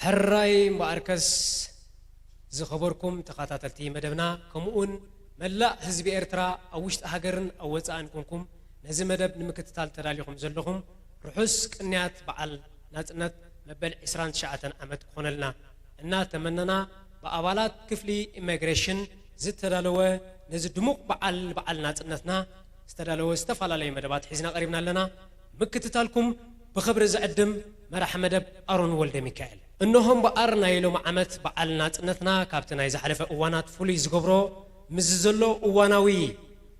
ሕራይ እምበኣርከስ ዝኸበርኩም ተኸታተልቲ መደብና፣ ከምኡውን መላእ ህዝቢ ኤርትራ ኣብ ውሽጢ ሃገርን ኣብ ወጻእን ኮንኩም ነዚ መደብ ንምክትታል ተዳሊኹም ዘለኹም፣ ርሑስ ቅንያት በዓል ናጽነት መበል ዕስራን ትሽዓተን ዓመት ክኾነልና እናተመነና፣ ብኣባላት ክፍሊ ኢሚግሬሽን ዝተዳለወ ነዚ ድሙቕ በዓል፣ በዓል ናጽነትና ዝተዳለወ ዝተፈላለዩ መደባት ሒዝና ቀሪብና ኣለና። ምክትታልኩም ብኽብሪ ዝዕድም መራሒ መደብ ኣሮን ወልደ ሚካኤል። እንሆ እምበኣር ናይ ሎሚ ዓመት በዓል ናጽነትና ካብቲ ናይ ዝሓለፈ እዋናት ፍሉይ ዝገብሮ ምስዚ ዘሎ እዋናዊ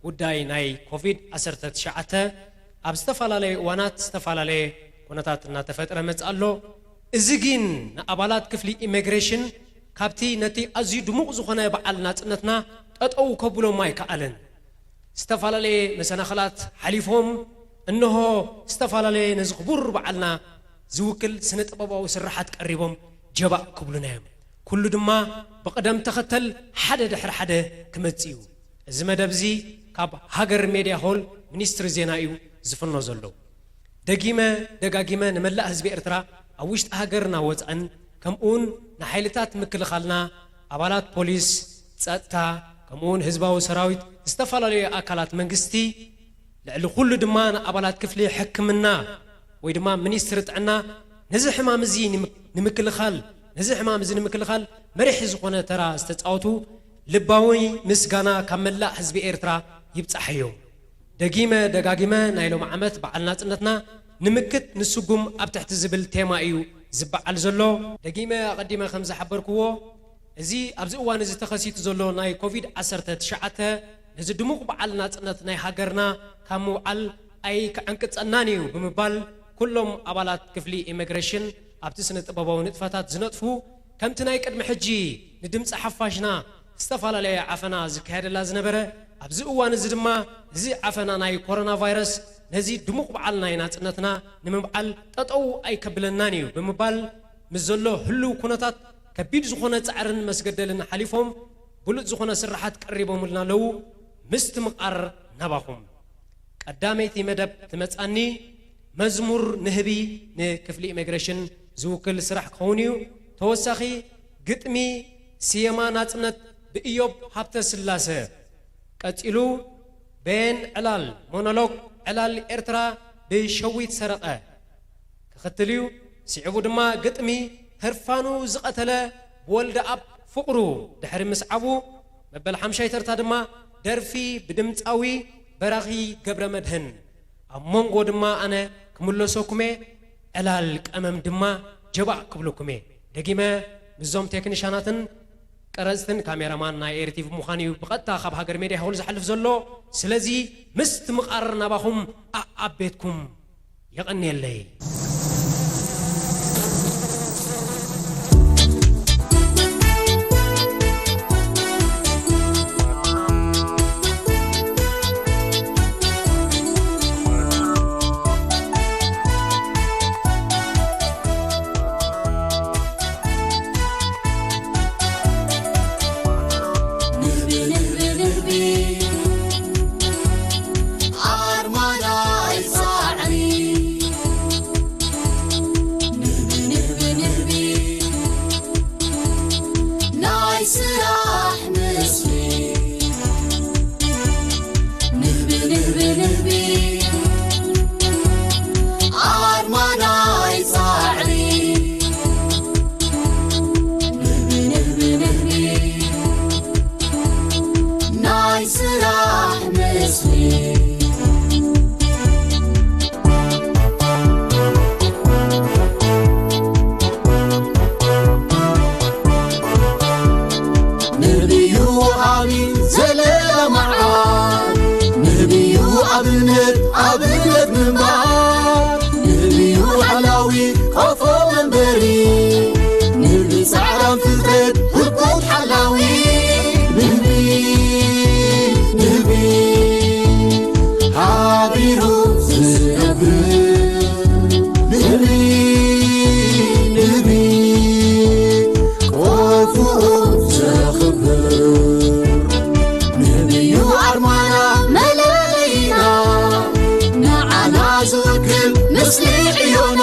ጉዳይ ናይ ኮቪድ ዓሰርተ ትሽዓተ ኣብ ዝተፈላለየ እዋናት ዝተፈላለየ ኩነታት እናተፈጥረ መጽእ ኣሎ። እዚ ግን ንኣባላት ክፍሊ ኢሚግሬሽን ካብቲ ነቲ ኣዝዩ ድሙቕ ዝኾነ በዓል ናጽነትና ጠጠው ከብሎም ኣይከኣለን። ዝተፈላለየ መሰናኽላት ሓሊፎም፣ እንሆ ዝተፈላለየ ነዚ ክቡር በዓልና ዝውክል ስነ ጥበባዊ ስርሓት ቀሪቦም ጀባእ ክብሉና እዮም። ኩሉ ድማ ብቕደም ተኸተል ሓደ ድሕሪ ሓደ ክመጽእ እዩ። እዚ መደብ እዚ ካብ ሃገር ሜድያ ሆል ሚኒስትሪ ዜና እዩ ዝፍኖ ዘሎ። ደጊመ ደጋጊመ ንመላእ ህዝቢ ኤርትራ ኣብ ውሽጢ ሃገርና ወጻእን ከምኡውን ንሓይልታት ምክልኻልና፣ ኣባላት ፖሊስ፣ ጸጥታ፣ ከምኡውን ህዝባዊ ሰራዊት፣ ዝተፈላለዩ ኣካላት መንግስቲ፣ ልዕሊ ኩሉ ድማ ንኣባላት ክፍሊ ሕክምና ወይ ድማ ሚኒስትሪ ጥዕና ነዚ ሕማም እዚ ንምክልኻል፣ ነዚ ሕማም እዚ ንምክልኻል መሪሕ ዝኾነ ተራ ዝተጻወቱ ልባዊ ምስጋና ካብ መላእ ህዝቢ ኤርትራ ይብጻሓዮም። ደጊመ ደጋጊመ ናይ ሎሚ ዓመት በዓል ናጽነትና ንምክት ንስጉም ኣብ ትሕቲ ዝብል ቴማ እዩ ዝበዓል ዘሎ። ደጊመ ኣቐዲመ ከም ዝሓበርክዎ፣ እዚ ኣብዚ እዋን እዚ ተኸሲቱ ዘሎ ናይ ኮቪድ ዓሰርተ ትሽዓተ ነዚ ድሙቕ በዓል ናጽነት ናይ ሃገርና ካብ ምውዓል ኣይክዕንቅጸናን እዩ ብምባል፣ ኩሎም ኣባላት ክፍሊ ኢሚግሬሽን ኣብቲ ስነ ጥበባዊ ንጥፈታት ዝነጥፉ፣ ከምቲ ናይ ቅድሚ ሕጂ ንድምጺ ሓፋሽና ዝተፈላለየ ዓፈና ዝካየደላ ዝነበረ፣ ኣብዚ እዋን እዚ ድማ እዚ ዓፈና ናይ ኮሮና ቫይረስ ነዚ ድሙቕ በዓል ናይ ናጽነትና ንምብዓል ጠጠው ኣይከብለናን እዩ ብምባል፣ ምስ ዘሎ ህሉው ኩነታት ከቢድ ዝኾነ ጻዕርን መስገደልን ሓሊፎም ብሉጽ ዝኾነ ስርሓት ቀሪቦምልና ኣለዉ። ምስትምቓር ናባኹም። ቀዳመይቲ መደብ ትመጻኒ መዝሙር ንህቢ ንክፍሊ ኢሚግሬሽን ዝውክል ስራሕ ክኸውን እዩ። ተወሳኺ ግጥሚ ስየማ ናጽነት ብኢዮብ ሃብተ ስላሰ። ቀጺሉ በየን ዕላል ሞኖሎግ ዕላል ኤርትራ ብሸዊት ሰረቐ ክኽትል እዩ። ስዒቡ ድማ ግጥሚ ህርፋኑ ዝቐተለ ብወልደኣብ ፍቕሩ ድሕሪ ምስዓቡ፣ መበል ሓምሻይ ተርታ ድማ ደርፊ ብድምጻዊ በራኺ ገብረመድህን። ኣብ መንጎ ድማ ኣነ ክምለሰኩም እየ፣ ዕላል ቀመም ድማ ጀባእ ክብለኩም እየ። ደጊመ ምስዞም ቴክኒሻናትን ቀረጽትን ካሜራማን ናይ ኤሪ ቲቪ ምዃን እዩ ብቐጥታ ካብ ሃገር ሜድያ ሆል ዝሓልፍ ዘሎ። ስለዚ ምስትምቓር ናባኹም ኣኣቤትኩም። የቐንየለይ። ንህቢ ንህቢ ንህቢ ኣርማና ይጻዕሪ። ንህቢ ንህቢ ንህቢ ናይ ስራሕ ምስሊ። ንህቢ ንህቢ ንህቢ ኣርማና ይጻዕሪ። ንህቢ ንህቢ ንህቢ ናይ ስራሕ ምስሊ። ንህቢዩ ወሃቢ ዘለለ መዓር። ንህቢዩ ኣብነት ኣብነት ምንባር። ንህቢዩ ሓላዊ ቆፎ መንበሪ። ንህቢ ጻዕራም ፍጥረት ህርኩት ሓላዊ። ንህቢ፣ ንህቢ፣ ሓቢሩ ዝነብር። ንህቢ፣ ንህቢ፣ ቆፎኡ ዘኽብር። ንህቢዩ ኣርማና መለለይና። ንዓና ዝውክል ምስሊ ዕዮና።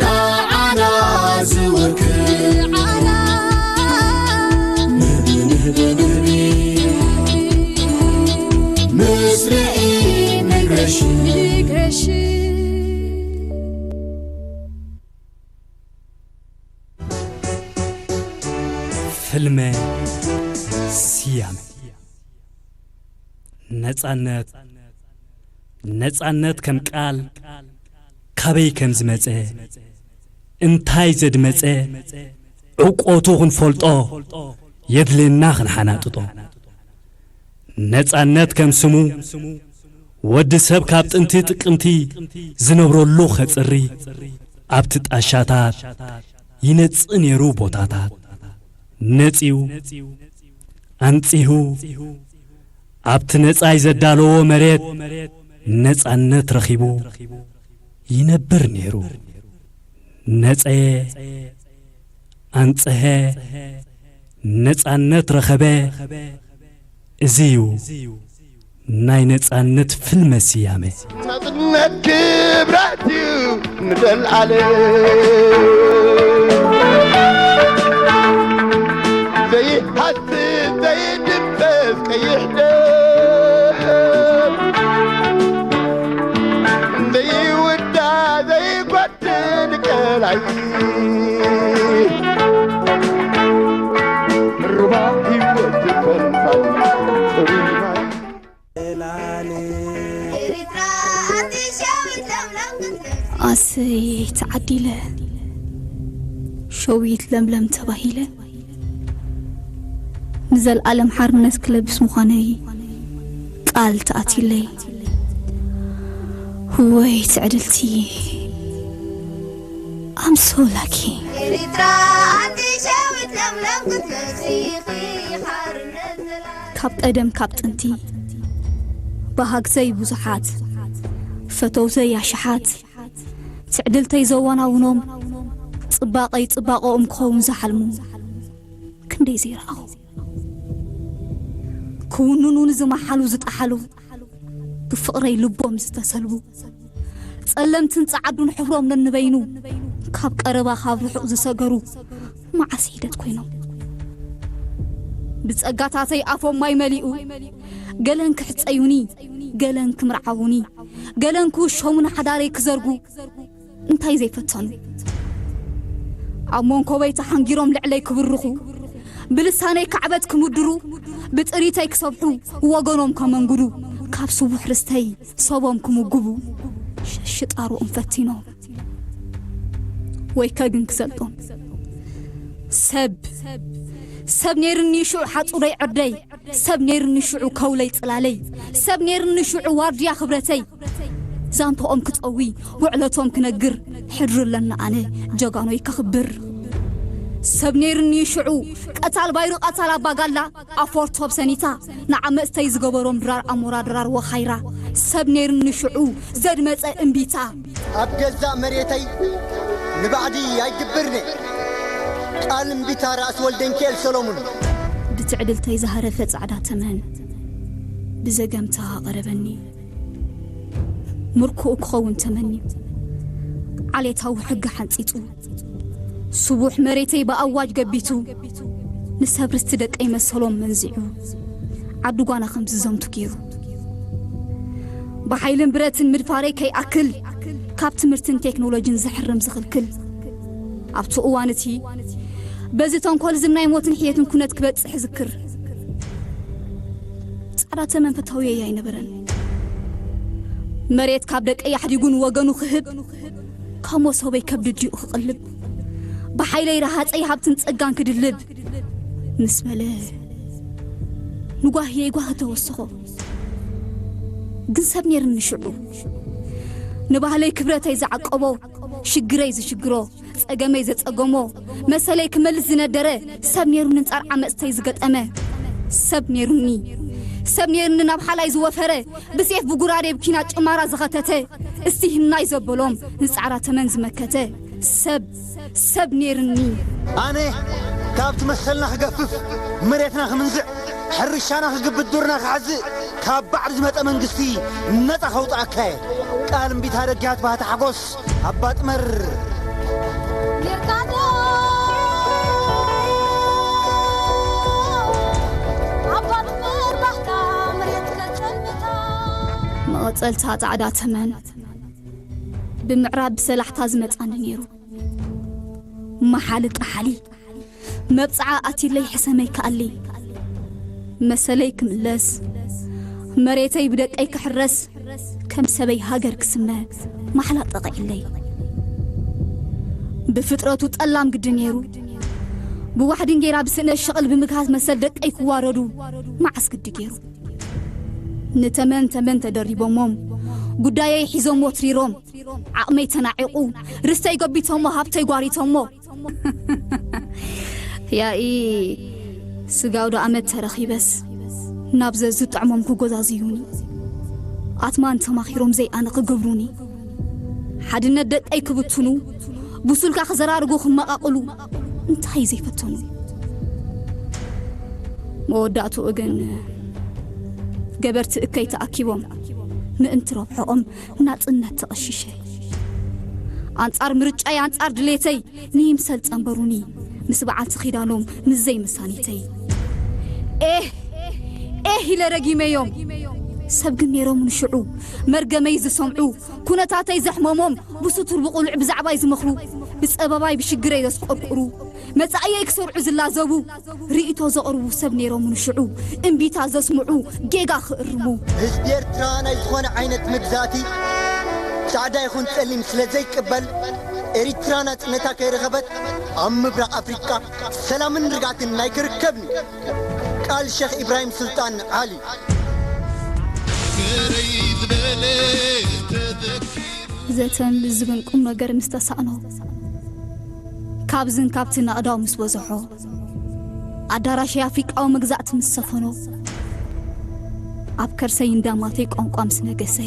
ንዓና ዝውክል ንህቢ ንህቢ ምስ ርኢድ ንግረሽ። ፍልመ ስያመ። ነጻነት። ነጻነት ከም ቃል ካበይ ከም ዝመጸ፣ እንታይ ዘድመጸ፣ ዕቆቱ ክንፈልጦ የድልየና ክንሓናጥጦ። ነጻነት ከም ስሙ፣ ወዲ ሰብ ካብ ጥንቲ ጥቅምቲ ዝነብረሉ ኸጽሪ፣ ኣብቲ ጣሻታት ይነጽእ ነይሩ ቦታታት። ነጺኡ፣ ኣንጺሁ፣ ኣብቲ ነጻይ ዘዳለዎ መሬት ነጻነት ረኺቡ ይነብር ነይሩ። ነጸየ፣ ኣንጽሀ፣ ነጻነት ረኸበ። እዚ እዩ ናይ ነጻነት ፍልመ ስያመ። ናጽነት ክብረት እዩ ንዘለዓለም። ዘይሃስስ ዘይድምሰስ ቀይሕ ደም፣ ዘይውዳእ ዘይጓደል ቀላይ፣ ሩባ ህይወት ዝፈልፋል ጽሩይ ማይ። ኣሰይ ተዓዲለ፣ ሸዊት ለምለም ተባሂለ፣ ንዘለኣለም ሓርነት ክለብስ ምዃነይ ቃል ተኣትዩለይ። ህወይ ትዕድልቲ፣ I'm so lucky። ኤሪትራ ኣንቲ ሸዊት ለምለም ክትመጽእ ኢኺ ሓርነት ዘላለም። ካብ ቀደም ካብ ጥንቲ፣ በሃግተይ ብዙሓት፣ ፈተውተይ ኣሽሓት፣ ትዕድልተይ ዘወናውኖም፣ ጽባቐይ ጽባቐኦም ክኸውን ዝሓልሙ፣ ክንደይ ዘይረኣኹ። ክውንኑ ንዝመሓሉ ዝጠሓሉ፣ ብፍቕረይ ልቦም ዝተሰልቡ፣ ጸለምትን ጸዓዱን ሕብሮም ነንበይኑ፣ ካብ ቀረባ ካብ ርሑቕ ዝሰገሩ፣ መዓስ ሒደት ኮይኖም። ብጸጋታተይ ኣፎም ማይ መሊኡ፣ ገለን ክሕጸዩኒ፣ ገለን ክምርዓዉኒ፣ ገለን ክውሸሙ ንሓዳረይ ክዘርጉ፣ እንታይ ዘይፈተኑ። ኣብ መንኮበይ ተሓንጊሮም ልዕለይ ክብርኹ፣ ብልሳነይ ካዕበት ክምድሩ፣ ብጥሪተይ ክሰብሑ፣ ወገኖም ከመንግዱ፣ ካብ ስቡሕ ርስተይ ሰቦም ክምግቡ፣ ሸሽጣርኦም ፈቲኖም። ወይከ ግን ክሰልጦም። ሰብ፣ ሰብ ነይርኒ ሽዑ ሓጹረይ ዕርደይ፣ ሰብ ነይርኒ ሽዑ ከውለይ ጽላለይ፣ ሰብ ነይርኒ ሽዑ ዋርድያ ክብረተይ። ዛንታኦም ክጸዊ፣ ውዕለቶም ክነግር፣ ሕድሪ ኣለኒ ኣነ ጀጋኖይ ከኽብር። ሰብ ነይርኒ ሽዑ ቀታል ባይሩ ቀታል ኣባጋላ፣ ኣፎርቶብ ሰኒታ፣ ንዓመጽተይ ዝገበሮም ድራር ኣሞራ ድራር ወኻይራ። ሰብ ነይርኒ ሽዑ ዘድመጸ እምቢታ። ኣብ ገዛእ መሬተይ ንባዕዲ ኣይግብርነ። ቃል እምቢታ ራእሲ ወልደንኪኤል ሰሎሙን። ብትዕድልተይ ዝሃረፈ ጻዕዳ ተመን ብዘገምታ ቀረበኒ። ምርኮኡ ክኸውን ተመንዩ፣ ዓሌታዊ ሕጊ ሓንጺጹ፣ ስቡሕ መሬተይ ብኣዋጅ ገቢቱ፣ ንሰብ ርስቲ ደቀይ መሰሎም መንዚዑ፣ ዓዲ ጓና ከም ዝዘምቱ ገይሩ። ብሓይልን ብረትን ምድፋረይ ከይኣክል፣ ካብ ትምህርትን ቴክኖሎጂን ዘሕርም ዝኽልክል። ኣብቲ እዋን እቲ፣ በዚ ተንኮል ዝም ናይ ሞትን ሕየትን ኩነት ክበጽሕ ዝክር። ጻዕዳ ተመን ፈታውየይ ኣይነበረን። መሬት ካብ ደቀይ ኣሕዲጉ ንወገኑ ክህብ፣ ካብ መሶበይ ከብዲ ዲኡ ክቕልብ፣ ብሓይለይ ረሃጸይ ሃብትን ጸጋን ክድልብ ምስ በለ፣ ንጓህየይ ጓሂ ተወሰኾ። ግን ሰብ ነይርኒ ሽዑ። ንባህለይ ክብረተይ ዝዓቀቦ፣ ሽግረይ ዝሽግሮ፣ ጸገመይ ዘጸገሞ፣ መሰለይ ክመልስ ዝነደረ ሰብ ኔሩ፣ ንንጻር ዓመጽተይ ዝገጠመ ሰብ ኔሩኒ። ሰብ ኔሩኒ ናብ ሓላይ ዝወፈረ፣ ብሴፍ ብጉራዴ ብኪና ጭማራ ዝኸተተ፣ እስቲ ህናይ ዘበሎም ንጻዕራ ተመን ዝመከተ ሰብ፣ ሰብ ኔርኒ። ኣነ ካብቲ መሰልና ክገፍፍ፣ መሬትና ክምንዝዕ፣ ሕርሻና ክግብት፣ ዱርና ክሓዝእ፣ ካብ ባዕዲ ዝመጸ መንግስቲ ነጻ ከውጽኣካ እየ። ቃል እምቢታ ደጊሃት ባህታ ሓጎስ፣ ኣባ ጥመር። ሜርካቶ ኣባ ጥመር ባህታ መሬት ከጸልምታ። መቐጸልታ ጻዕዳ ተመን ብምዕራብ ብሰላሕታ ዝመጻኒ ነይሩ። መሓሊ ጠሓሊ መብጽዓ ኣትለይ ሕሰመይ ክኣሊ፣ መሰለይ ክምለስ፣ መሬተይ ብደቀይ ክሕረስ፣ ከም ሰበይ ሃገር ክስነ ማሕላ ጠቒዕለይ። ብፍጥረቱ ጠላም ግዲ ነይሩ። ብዋሕዲ እንጌራ ብስእነት ሸቕል ብምግሃስ መሰል ደቀይ ክዋረዱ መዓስ ግዲ ገይሩ። ንተመን ተመን ተደሪቦሞም፣ ጉዳየይ ሒዞሞ ትሪሮም፣ ዓቕመይ ተናዒቑ፣ ርስተይ ገቢቶሞ፣ ሃብተይ ጓሪቶሞ። ያኢ ስጋው ዶ ኣመት ተረኺበስ፣ ናብ ዘዝጥዕሞም ክጎዛዝዩኒ። ኣትማን ተማኺሮም ዘይኣነ ክገብሩኒ። ሓድነት ደቀይ ክብትኑ፣ ብሱልካ ክዘራርጉ ክመቓቕሉ፣ እንታይ ዘይፈተኑ። መወዳእትኡ ግን ገበርቲ እከይ ተኣኪቦም፣ ምእንቲ ረብሖኦም ናጽነት ተቐሺሸ። ኣንጻር ምርጫይ፣ ኣንጻር ድሌተይ፣ ንይምሰል ጸንበሩኒ፣ ምስ በዓልቲ ኪዳኖም፣ ምስ ዘይምሳኔተይ። ኤህ፣ ኤህ ኢለ ረጊመዮም። ሰብ ግን ነይሮም ንሽዑ፣ መርገመይ ዝሰምዑ፣ ኩነታተይ ዘሕመሞም፣ ብስቱር ብቕሉዕ ብዛዕባይ ዝመኽሩ፣ ብጸበባይ ብሽግረይ ዘስቆርቁሩ፣ መጻእየይ ክሰርዑ ዝላዘቡ፣ ርእይቶ ዘቕርቡ ሰብ ነይሮም ንሽዑ፣ እምቢታ ዘስምዑ፣ ጌጋ ክእርሙ። ህዝቢ ኤርትራ ናይ ዝኾነ ዓይነት መግዛእቲ፣ ጻዕዳ ይኹን ጸሊም ስለ ዘይቅበል፣ ኤሪትራ ናጽነታ ከይረኸበት ኣብ ምብራቕ ኣፍሪቃ ሰላምን ርግኣትን ናይ ክርከብን እዩ። ቃል ሸኽ ኢብራሂም ሱልጣን ዓሊ። ዘተን ልዝብን ቁም ነገር ምስ ተሳእኖ፣ ካብዝን ካብትን ኣእዳው ምስ በዝሖ፣ ኣዳራሸይ ኣፍሪቃዊ መግዛእቲ ምስ ሰፈኖ፣ ኣብ ከርሰይ እንዳማተይ ቋንቋ ምስ ነገሰ፣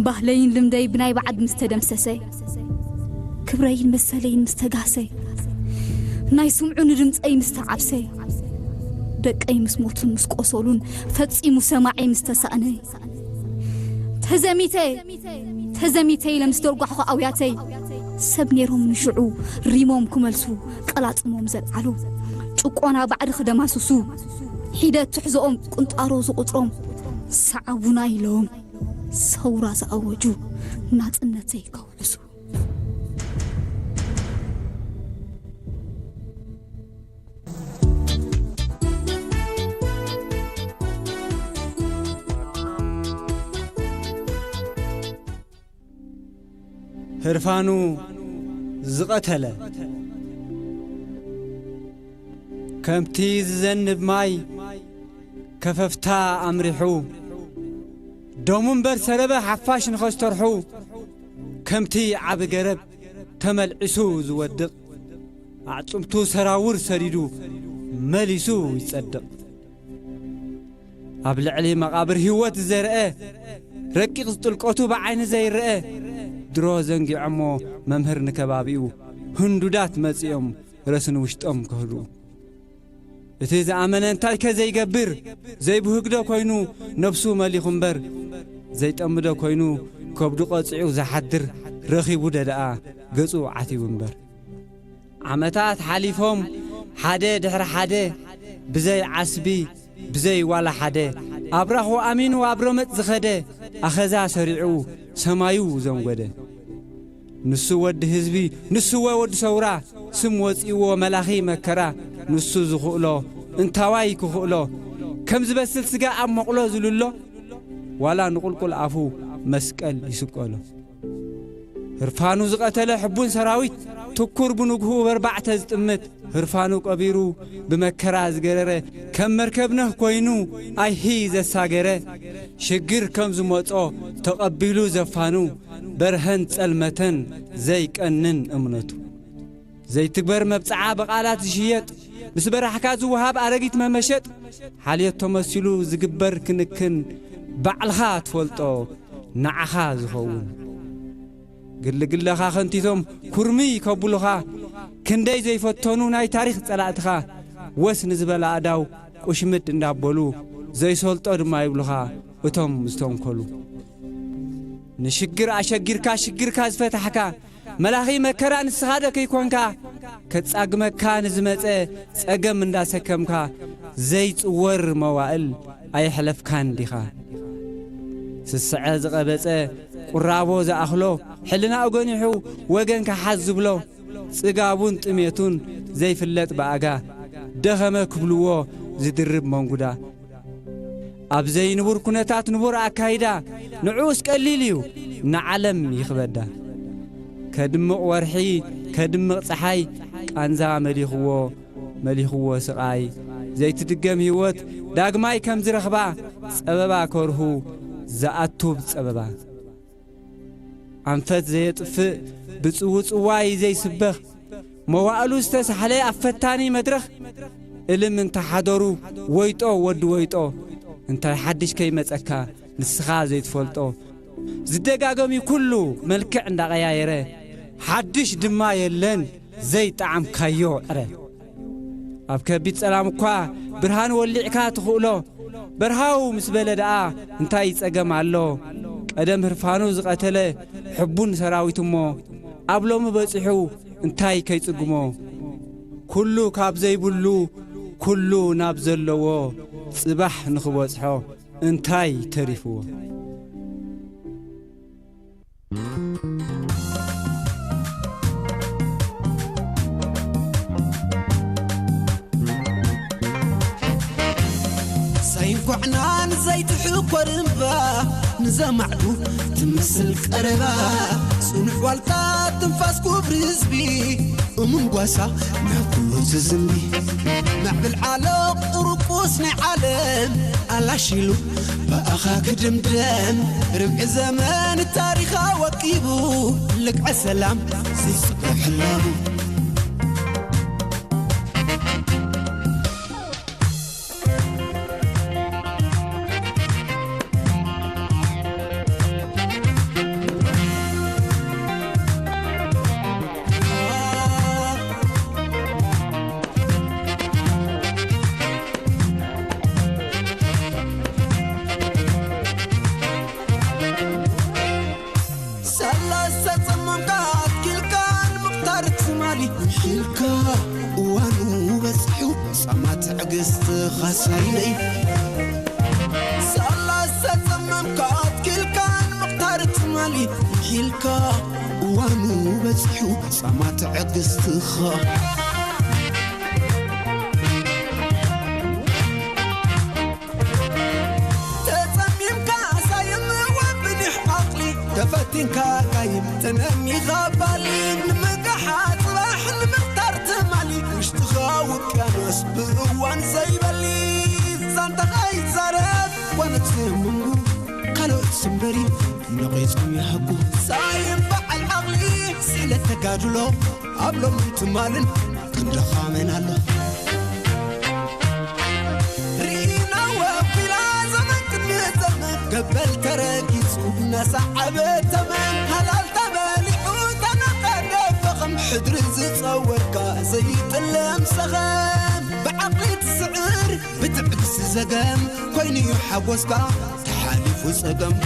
ባህለይን ልምደይ ብናይ ባዕድ ምስ ተደምሰሰ፣ ክብረይን መሰለይን ምስ ተጋህሰ፣ ናይ ስምዑ ንድምፀይ ምስ ተዓብሰ፣ ደቀይ ምስ ሞቱን ምስ ቆሰሉን ፈጺሙ ሰማዐይ ምስ ተሳእነ፣ ተዘሚተ፣ ተዘሚተ ኢለ ምስ ደርጓሕኹ ኣውያተይ፣ ሰብ ነይሮም ንሽዑ ሪሞም ክመልሱ ቀላጽሞም ዘልዓሉ፣ ጭቆና ባዕዲ ክደማስሱ፣ ሒደት ትሕዝኦም ቁንጣሮ ዝቑጽሮም፣ ሰዓቡና ኢሎም ሰውራ ዝኣወጁ፣ ናጽነተይ ከውሕሱ። ህርፋኑ ዝቐተለ፣ ከምቲ ዝዘንብ ማይ ከፈፍታ ኣምሪሑ፣ ደሙ እምበር ሰረበ ሓፋሽ ንኸስተርሑ፣ ከምቲ ዓቢ ገረብ ተመልዒሱ ዝወድቕ፣ ኣዕጽምቱ ሰራውር ሰዲዱ መሊሱ ይጸድቕ። ኣብ ልዕሊ መቓብር ህይወት ዝዘርአ፣ ረቂቕ ጥልቀቱ ብዓይኒ ዘይረአ፣ ድሮ ዘንጊዖሞ መምህር ንከባቢኡ፣ ህንዱዳት መጺኦም ረስኒ ውሽጦም ከህልኡ። እቲ ዝኣመነ እንታይከ ዘይገብር፣ ዘይብህግዶ ኮይኑ ነብሱ መሊኹ እምበር፣ ዘይጠምዶ ኮይኑ ከብዱ ቀጺዑ ዝሓድር፣ ረኺቡዶ ደኣ ገጹ ዓቲቡ እምበር። ዓመታት ሓሊፎም፣ ሓደ ድሕሪ ሓደ፣ ብዘይ ዓስቢ፣ ብዘይ ዋላ ሓደ፣ ኣብራኹ ኣሚኑ ኣብ ረመጽ ዝኸደ፣ ኣኸዛ ሰሪዑ፣ ሰማዩ ዘንጎደ። ንሱ ወዲ ህዝቢ፣ ንሱ ወዲ ሰውራ፣ ስም ወጺእዎ መላኺ መከራ፣ ንሱ ዝኽእሎ፣ እንታዋይ ክኽእሎ፣ ከም ዝበስል ስጋ ኣብ መቑሎ ዝልሎ፣ ዋላ ንቑልቁል ኣፉ መስቀል ይስቀሎ። ህርፋኑ ዝቐተለ ሕቡን ሰራዊት፣ ትኩር ብንግሁ በርባዕተ ዝጥምት፣ ህርፋኑ ቀቢሩ ብመከራ ዝገረረ፣ ከም መርከብ ነህ ኮይኑ ኣይሂ ዘሳገረ፣ ሽግር ከም ዝመጾ ተቐቢሉ ዘፋኑ በርሀን ጸልመተን ዘይቀንን እምነቱ። ዘይትግበር መብጽዓ ብቓላት ዝሽየጥ፣ ምስ በራሕካ ዝወሃብ ኣረጊት መመሸጥ፣ ሓልዮት ተመሲሉ ዝግበር ክንክን ባዕልኻ ትፈልጦ ንዓኻ ዝኸውን። ግልግለኻ ከንቲቶም ኩርምይ ከብሉኻ፣ ክንደይ ዘይፈተኑ ናይ ታሪኽ ጸላእትኻ፣ ወስ ንዝበላ ኣዳው ቁሽምድ እንዳበሉ ዘይሰልጦ ድማ ይብሉኻ እቶም ዝተንኮሉ። ንሽግር ኣሸጊርካ ሽግርካ ዝፈታሕካ፣ መላኺ መከራ ንስኻ ዶ ከይኮንካ፣ ከጻግመካ ንዝመጸ ጸገም እንዳሰከምካ፣ ዘይጽወር መዋእል ኣየሕለፍካን ዲኻ? ስስዐ ዝቐበጸ ቁራቦ ዝኣኽሎ፣ ሕልናኡ ገኒሑ ወገን ክሓዝ ዝብሎ፣ ጽጋቡን ጥሜቱን ዘይፍለጥ ብኣጋ፣ ደኸመ ክብልዎ ዝድርብ መንጉዳ። ኣብ ዘይንቡር ኩነታት ንቡር ኣካይዳ፣ ንዑስ ቀሊል እዩ ንዓለም ይኽበዳ። ከድምቕ ወርሒ፣ ከድምቕ ጸሓይ፣ ቃንዛ መሊኽዎ፣ መሊኽዎ ስቓይ። ዘይትድገም ህይወት ዳግማይ ከም ዝረኽባ፣ ጸበባ ከርሁ ዝኣቱብ ጸበባ። ኣንፈት ዘየጥፍእ ብጽውጽዋይ ዘይስበኽ፣ መዋእሉ ዝተሳሕለ ኣብ ፈታኒ መድረኽ፣ እልም እንተሓደሩ ወይጦ ወዲ ወይጦ፣ እንታይ ሓድሽ ከይመጸካ ንስኻ ዘይትፈልጦ። ዝደጋገም እዩ ኩሉ መልክዕ እንዳቐያየረ፣ ሓድሽ ድማ የለን ዘይጠዓምካዮ ዕረ። ኣብ ከቢድ ጸላም እኳ ብርሃን ወሊዕካ ትኽእሎ። በርሃው ምስ በለ ደኣ እንታይ ጸገም ኣሎ? ቀደም ህርፋኑ ዝቐተለ ሕቡን ሰራዊት እሞ፣ ኣብ ሎሚ በጺሑ እንታይ ከይጽግሞ? ኩሉ ካብ ዘይብሉ፣ ኩሉ ናብ ዘለዎ፣ ጽባሕ ንኽበጽሖ እንታይ ተሪፍዎ? ሳይንኳዕናን ዘይትሕኮር እምባ፣ ንዘማዕዱ ትመስል ቀረባ፣ ጽኑሕ ዋልታ ትንፋስ ክቡር ህዝቢ፣ እሙን ጓሳ ናብ ኩሉ ዝዝምቢ። ማዕበል ዓሎ ቁርቁስ ናይ ዓለም ኣላሺሉ፣ ብኣኻ ክድምደም ርብዒ ዘመን ታሪኻ ወቂቡ፣ ልግዐ ሰላም ዘይጽበ ሕላቡ። ሰላሳ ጸመምካ ኣትኪልካ ንምኽታር ትማሊ ምሒልካ፣ እዋኑ በጺሑ ጻማ ትዕግስትኻ ሳይለይ። ሰላሳ ጸመምካ ኣትኪልካ ንምኽታር ትማሊ ምሒልካ፣ እዋኑ በጺሑ ጻማ ትዕግስትኻ። ተጸሚምካ ሳይም ወብኒሕ ዓቕሊ፣ ተፈቲንካ ጋይም ተነሚኻ ባሊ፣ ንምግሓ ጽባሕ ንምኽታር ትማሊ፣ ውሽጥኻ ውቅያኖስ ብእዋን ዘይበሊ፣ ዛንታኻ ይዛረብ ጓኖት ዘየምንጉ፣ ካልኦት ስምበሪ ነቒጾም ይሃጉ። ሳይም በዓል ዓቕሊ ስእለት ተጋድሎ፣ ኣብ ሎምን ትማልን ክንደኻ መን ኣሎ? ርኢና ወቢላ ዘመን ቅድሚ ዘመን፣ ገበል ተረጊጹ እናሰዓበ ተመን፣ ሃላል ተበሊዑ ተነቐደ ፈኸም፣ ሕድሪ ዝጸወርካ ዘይጥለም ሰኸም፣ ብዓቕሊ ትስዕር ብትዕግስቲ ዘገም፣ ኮይኑ'ዩ ሓጎስካ ተሓሊፉ ጸገም።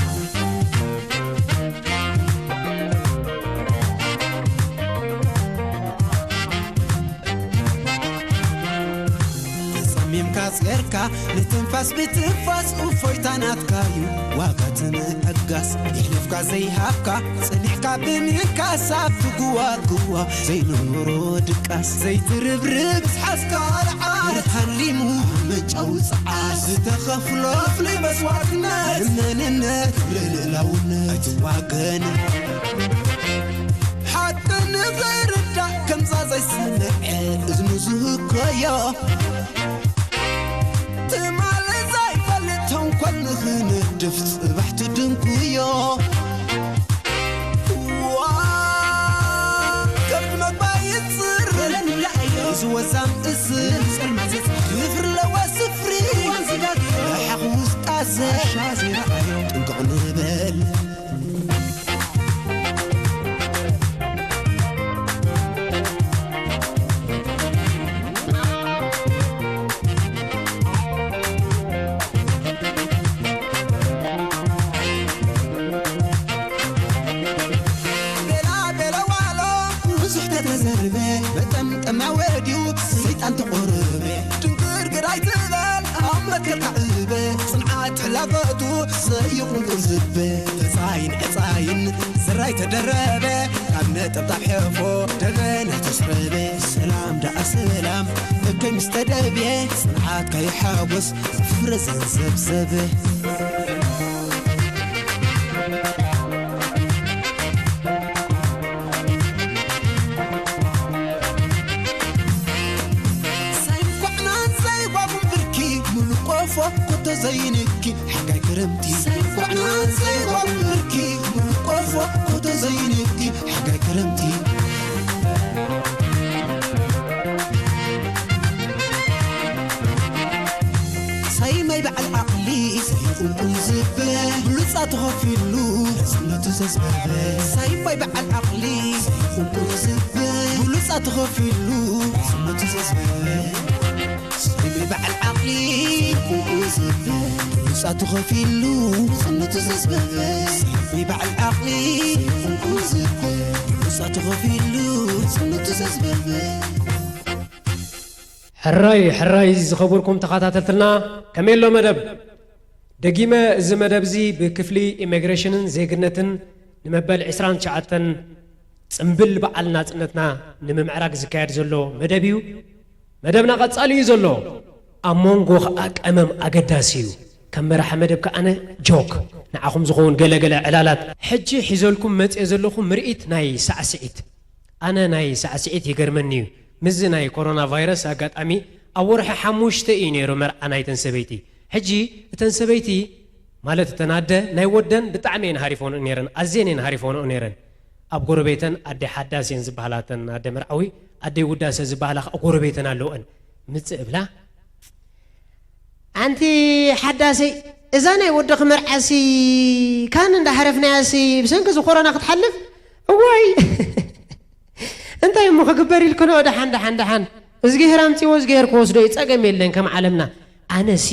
ተጸሚምካ ጼርካ ንትንፋስ ብትንፋስ እፎይታ ናትካ'ዩ ዋጋ ትንዕጋስ። የሕሊፍካ ዘይሃብካ ጸኒሕካ ብምንካስ ኣብቲ ግዋግዋ ዘይነበሮ ድቃስ። ዘይትርብርብ ዝሓዝካ ኣልዓል ሃሊሙ መጫዊ ጸዓት ዝተኸፍሎ ፍሉይ መስዋዕትነት መንነት ክብሪ ልእላውነት ኣይትዋገን። ሓቂ ንኽርዳእ ከምዛ ዘይሰምዐ እዝኑ ዝህከዮ ትማሊ ዘይፈልጥ ተንኮል ክንድፍ ጽባሕ ትድንኩዮ። ዋ፣ ከብዲ መግባይ ይጽር። ዝወዛም እዝ ክፍር ለዋ ስፍሪ። ሓኽ ውስጣዘ ጥንቅቕ ንበል። ቤላ ቤላ ዋሎ ብዙሕ ተተዘርበ፣ መጠምጠምያ ወዲኡ ሰይጣን ተቆረበ። ድንግርግር ኣይትበል ኣብ መከርካ ዕበ፣ ጽንዓት ሕላገቱ ዘይቁንቁን ዝበ። ተጻይን ዕጻይን ዝራይ ተደረበ፣ ካብ ነጠብጣብ ሕፎ ደበና ተስረበ። ሰላም ደኣ ሰላም እከይ ምስ ተደብየ፣ ጽንዓትካ ይሓጎስ ፍረ ዘንዘብዘበ። ሳይንኳዕናን ዘይጓጉም ብርኪ፣ ሙሉእ ቆፎ ኮቶ ዘይንኪ፣ ሓጋይ ክረምቲ። ሳይንኳዕናን ዘይጓጉም ብርኪ፣ ሙሉእ ቆፎ ኮቶ ዘይንኪ፣ ሓጋይ ክረምቲ። ሳይማይ በዓል ዓቕሊ ዘይቁንቁን ዝብል ብሉጻ ተኸፊሉ ርዝነቱ ዘዝበበ። ሳይማይ በዓል ዓቕሊ ዘይቁንቁን ዝብል ብሉጻ ተኸፊሉ ርዝነቱ ዘዝበበ። ሳይማይ በዓል ዓቕሊ ዘይቁንቁን ዝብል ብሉጻ ተኸፊሉ ርዝነቱ ዘዝበበ። ሳይማይ በዓል ዓቕሊ ዘይቁንቁን ዝብል ብሉጻ ተኸፊሉ ርዝነቱ ዘዝበበ። ሕራይ ሕራይ ዝኸበርኩም ተኸታተልትና፣ ከመይ ኣሎ መደብ? ደጊመ፣ እዚ መደብ እዚ ብክፍሊ ኢሚግሬሽንን ዜግነትን ንመበል ዕስራን ትሽዓተን ጽምብል በዓል ናጽነትና ንምምዕራግ ዝካየድ ዘሎ መደብ እዩ። መደብና ቀጻሊ እዩ ዘሎ። ኣብ መንጎ ኸኣ ቀመም ኣገዳሲ እዩ። ከም መራሒ መደብ ከኣ ኣነ ጆክ፣ ንዓኹም ዝኸውን ገለገለ ዕላላት። ሕጂ ሒዘልኩም መጽየ ዘለኹ ምርኢት ናይ ሳዕስዒት። ኣነ ናይ ሳዕስዒት ይገርመኒ እዩ። ምስዚ ናይ ኮሮና ቫይረስ ኣጋጣሚ ኣብ ወርሒ ሓሙሽተ እዩ ነይሩ መርዓ ናይተን ሰበይቲ። ሕጂ እተን ሰበይቲ፣ ማለት እተን ኣደ፣ ናይ ወደን ብጣዕሚ እየን ሃሪፈንኦ ነይረን፣ ኣዝየን እየን ሃሪፈንኦ ነይረን። ኣብ ጎረቤተን ኣደ ሓዳስ እየን ዝበሃላ እተን ኣደ መርዓዊ፣ ኣደ ውዳሰ ዝበሃላ ኸኣ ጎረቤተን ኣለወን። ምጽእ እብላ፣ ኣንቲ ሓዳሰይ፣ እዛ ናይ ወድኺ መርዓሲ ካን እንዳሃረፍናያሲ ብሰንኪ እዚ ኮሮና ክትሓልፍ? እዋይ! እንታይ እሞ ክግበር ኢልክንኦ? ደሓን፣ ደሓን፣ ደሓን። እዝግሄር ኣምጺዎ፣ እዝግሄር ክወስዶ እዩ፣ ጸገም የለን ከም ዓለምና። ኣነሲ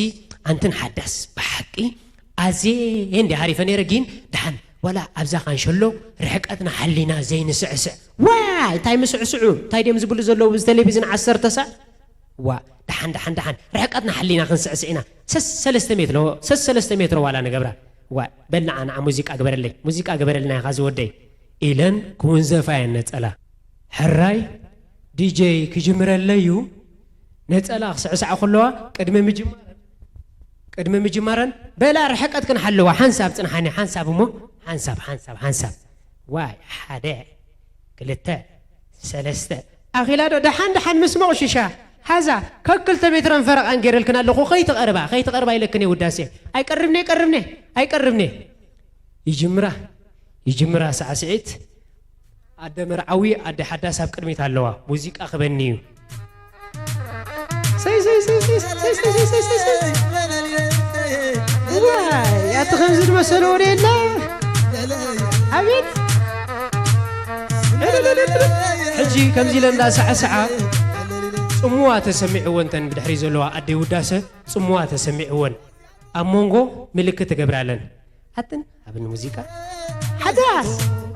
ኣንትን ሓዳስ ብሓቂ ኣዝየ እንዲ ሃሪፈ ነይረ፣ ግን ደሓን ዋላ ኣብዛ ካንሸሎ ርሕቀትና ሓሊና ዘይንስዕስዕ። ዋይ፣ እንታይ ምስዕስዑ? እንታይ ድዮም ዝብሉ ዘለዉ ብዚ ቴሌቪዝን ዓሰርተ ሳዕ? ዋ፣ ደሓን፣ ደሓን፣ ደሓን፣ ርሕቀትና ሓሊና ክንስዕስዕ ኢና። ሰስ ሰለስተ ሜትሮ፣ ሰስ ሰለስተ ሜትሮ ዋላ ንገብራ። ዋ፣ በል ንዓ፣ ንዓ ሙዚቃ ግበረለይ፣ ሙዚቃ ግበረልና ኢኻ ዝወደይ። ኢለን ክውንዘፋ እየን ነጸላ። ሕራይ፣ ዲጀይ ክጅምረለይ እዩ። ነጸላ ክስዕስዓ ከለዋ ቅድሚ ምጅማረን፣ ቅድሚ ምጅማረን፣ በላ ርሕቀትክን ሓለዋ፣ ሓንሳብ ጽንሓኒ፣ ሓንሳብ እሞ፣ ሓንሳብ፣ ሓንሳብ፣ ሓንሳብ። ዋይ፣ ሓደ፣ ክልተ፣ ሰለስተ። ኣኺላ ዶ? ደሓን፣ ደሓን፣ ምስ መቑሽሻ። ሓዛ፣ ከክልተ ሜትሮን ፈረቓን ገይረልክን ኣለኹ። ከይትቐርባ፣ ከይትቐርባ ኢለክን እየ ውዳሴ። ኣይቀርብኒ፣ ኣይቀርብኒ፣ ኣይቀርብኒ። ይጅምራ፣ ይጅምራ ሳዕስዒት። ኣደ መርዓዊ፣ ኣደ ሓዳስ ኣብ ቅድሚት ኣለዋ። ሙዚቃ ክበኒ እዩ። ሰይ፣ ሰይ፣ ሰይ። ዋይ፣ ኣቲ ከምዚ ዝመሰለ ወደ የለ። ኣቤት። ሕጂ ከምዚ ኢለ እንዳሳዕስዓ ጽምዋ ተሰሚዕወን፣ እተን ብድሕሪ ዘለዋ ኣደይ ውዳሰ ጽምዋ ተሰሚዕወን። ኣብ መንጎ ምልክት ትገብራለን። ኣትን ኣብን ሙዚቃ። ሓዳስ!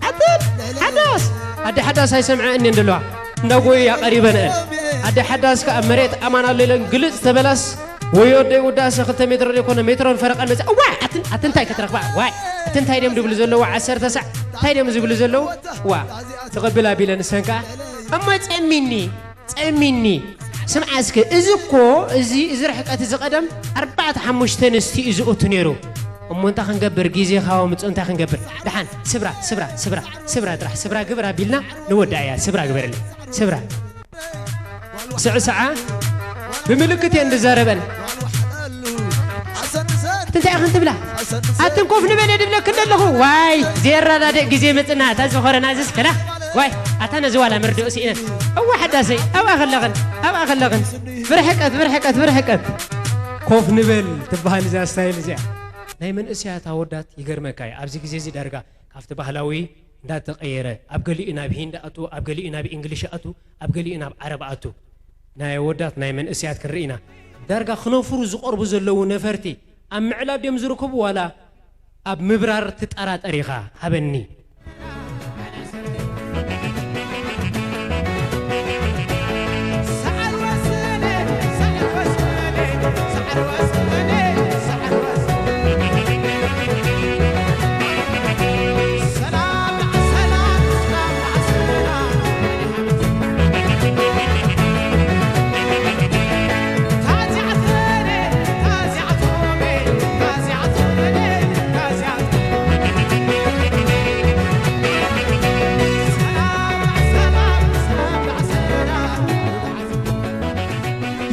ኣትን! ሓዳስ! ኣደ ሓዳስ ኣይሰምዐ እኔ እንደለዋ። እንዳጎዩ ያቐሪበን እን። ኣደ ሓዳስ ከኣ መሬት ኣማን ኣሎ ኢለን ግልጽ ተበላስ። ወዮ ኣደይ ውዳሰ ክልተ ሜትሮ ዘይኮነ ሜትሮን ፈረቐን መጽ-፣ እዋ! ኣትን፣ ኣትን እንታይ ክትረኽባ? ዋይ! ኣትን እንታይ ድዮም ዝብሉ ዘለዉ? ዓሰርተ ሳዕ እንታይ ድዮም ዝብሉ ዘለዉ? ዋ! ተቐብል ኣቢለን እሰን ከኣ። እሞ ጸሚኒ! ጸሚኒ። ስምዓ እስከ፣ እዚ እኮ፣ እዚ፣ እዚ ርሕቀት እዚ ቀደም ኣርባዕተ ሓሙሽተ ኣንስቲ እዩ ዝእቱ ነይሩ። እሞ እንታይ ክንገብር? ግዜ ካብ ኣምጽኦ እንታይ ክንገብር? ደሓን፣ ስብራ፣ ስብራ፣ ስብራ፣ ስብራ ጥራሕ፣ ስብራ ግብር ኣቢልና ንወዳእያ። ስብራ ግበረለይ። ስብራ። ስዕስዓ ብምልክት እየን ዝዛረበን። እንታይ ኣኽን ትብላ ኣትን ኮፍ ንበል እየ ድብለክን ኣለኹ። ዋይ፣ ዘየረዳድእ ግዜ መጽና፣ እታ ዝኾረና ዝስ ከላ። ዋይ፣ ኣታ ነዚ ዋላ መርድኦ ስኢነ። እዋ ሓዳሰይ፣ ኣብኣ ከለኽን፣ ኣብኣ ከለኽን። ብርሕቀት፣ ብርሕቀት፣ ብርሕቀት። ኮፍ ንበል ትበሃል እዚኣ ስታይል እዚኣ። ናይ መንእሰያት ኣወዳት ይገርመካ እዩ። ኣብዚ ግዜ እዚ ዳርጋ ካብቲ ባህላዊ እንዳተቐየረ፣ ኣብ ገሊኡ ናብ ሂንዲ ኣቱ፣ ኣብ ገሊኡ ናብ እንግሊሽ ኣቱ፣ ኣብ ገሊኡ ናብ ዓረብ ኣቱ። ናይ ኣወዳት ናይ መንእሰያት ክንርኢ ኢና። ዳርጋ ክነፍሩ ዝቐርቡ ዘለዉ ነፈርቲ ኣብ ምዕላብ ድዮም ዝርከቡ ዋላ ኣብ ምብራር ትጠራጠር ኢኻ? ሃበኒ።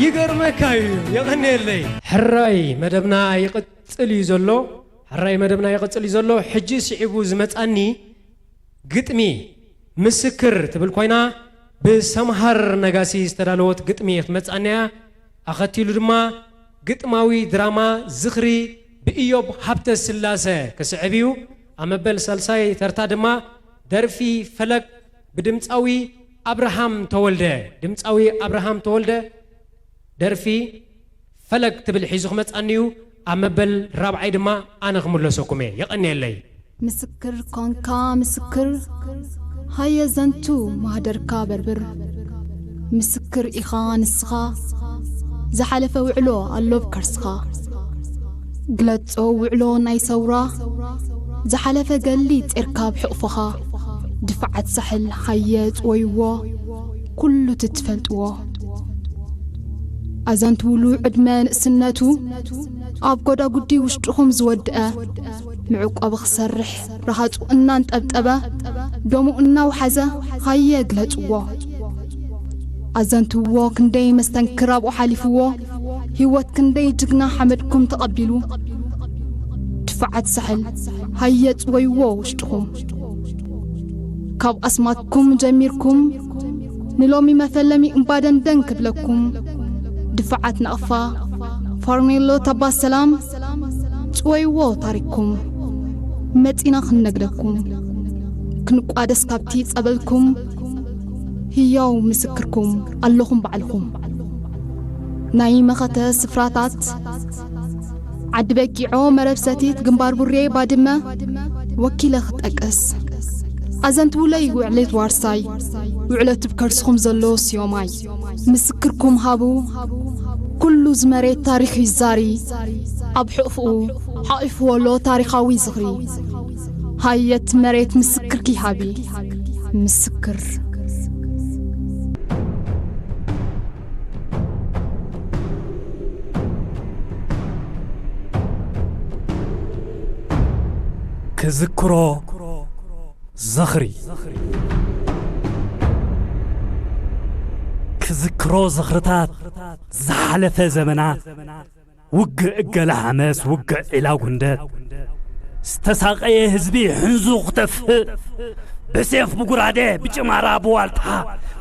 ይገርመካ እዩ። የቐንየለይ። ሕራይ መደብና ይቕጽል እዩ ዘሎ። ሕራይ መደብና ይቕጽል እዩ ዘሎ። ሕጂ ስዒቡ ዝመጻኒ ግጥሚ ምስክር ትብል ኮይና፣ ብሰምሃር ነጋሲ ዝተዳለወት ግጥሚ ክትመጻኒ እያ። ኣኸቲሉ ድማ ግጥማዊ ድራማ ዝኽሪ ብኢዮብ ሃብተ ስላሰ ክስዕብ እዩ። ኣብ መበል ሳልሳይ ተርታ ድማ ደርፊ ፈለግ ብድምጻዊ ኣብርሃም ተወልደ፣ ድምጻዊ ኣብርሃም ተወልደ ደርፊ ፈለግ ትብል ሒዙ ክመጻኒ እዩ። ኣብ መበል ራብዓይ ድማ ኣነ ክምለሰኩም እየ። የቐንየለይ። ምስክር ኮንካ ምስክር፣ ሃየ ዘንቱ ማህደርካ በርብር። ምስክር ኢኻ ንስኻ፣ ዝሓለፈ ውዕሎ ኣሎ ኣብ ከርስኻ። ግለጾ ውዕሎ ናይ ሰውራ፣ ዝሓለፈ ገሊ ጼርካ ኣብ ሕቕፎኻ። ድፋዓት ሳሕል ሃየ ጽወይዎ፣ ኩሉ ትትፈልጥዎ። ኣዘንትውሉ ዕድመ ንእስነቱ፣ ኣብ ጎዳጉዲ ውሽጥኹም ዝወድአ፣ ምዕቆቢ ክሰርሕ ረሃጹ እናንጠብጠበ፣ ደሙ እናውሓዘ ሃየ ግለጽዎ። ኣዘንትውዎ ክንደይ መስተንክር ኣብኡ ሓሊፍዎ፣ ህይወት ክንደይ ጅግና ሓመድኩም ተቐቢሉ። ድፋዓት ሳሕል ሃየ ጽወይዎ ውሽጥኹም። ካብ ኣስማትኩም ጀሚርኩም ንሎሚ መፈለሚ እምባደንደን ክብለኩም። ድፋዓት ናቕፋ ፋርኔሎ ታባ ሰላም ጽወይዎ ታሪክኩም። መጺና ክንነግረኩም ክንቋደስ ካብቲ ጸበልኩም። ህያው ምስክርኩም ኣለኹም ባዕልኹም። ናይ መኸተ ስፍራታት ዓዲ በጊዖ፣ መረብ ሰቲት፣ ግንባር ቡሬ፣ ባድመ ወኪለ ክጠቅስ። ኣዘንትውለይ ውዕለት ዋርሳይ፣ ውዕለት ብከርስኹም ዘሎ ስዮማይ። ምስክርኩም ሃቡ፣ ኩሉ ዝመሬት ታሪኽ ይዛሪ፣ ኣብ ሕቕፍኡ ሓቒፍዎ ኣሎ ታሪኻዊ ዝኽሪ። ሃየት መሬት ምስክርኪ ሃቢ። ምስክር። ክዝክሮ ዝኽሪ። ክዝክሮ ዝኽርታት ዝሓለፈ ዘመናት፣ ውግእ እገለ ሓመስ፣ ውግእ ዒላ ጉንደት፣ ዝተሳቐየ ህዝቢ ሕንዙ ክተፍእ፣ ብሴፍ ብጉራደ ብጭማራ ብዋልታ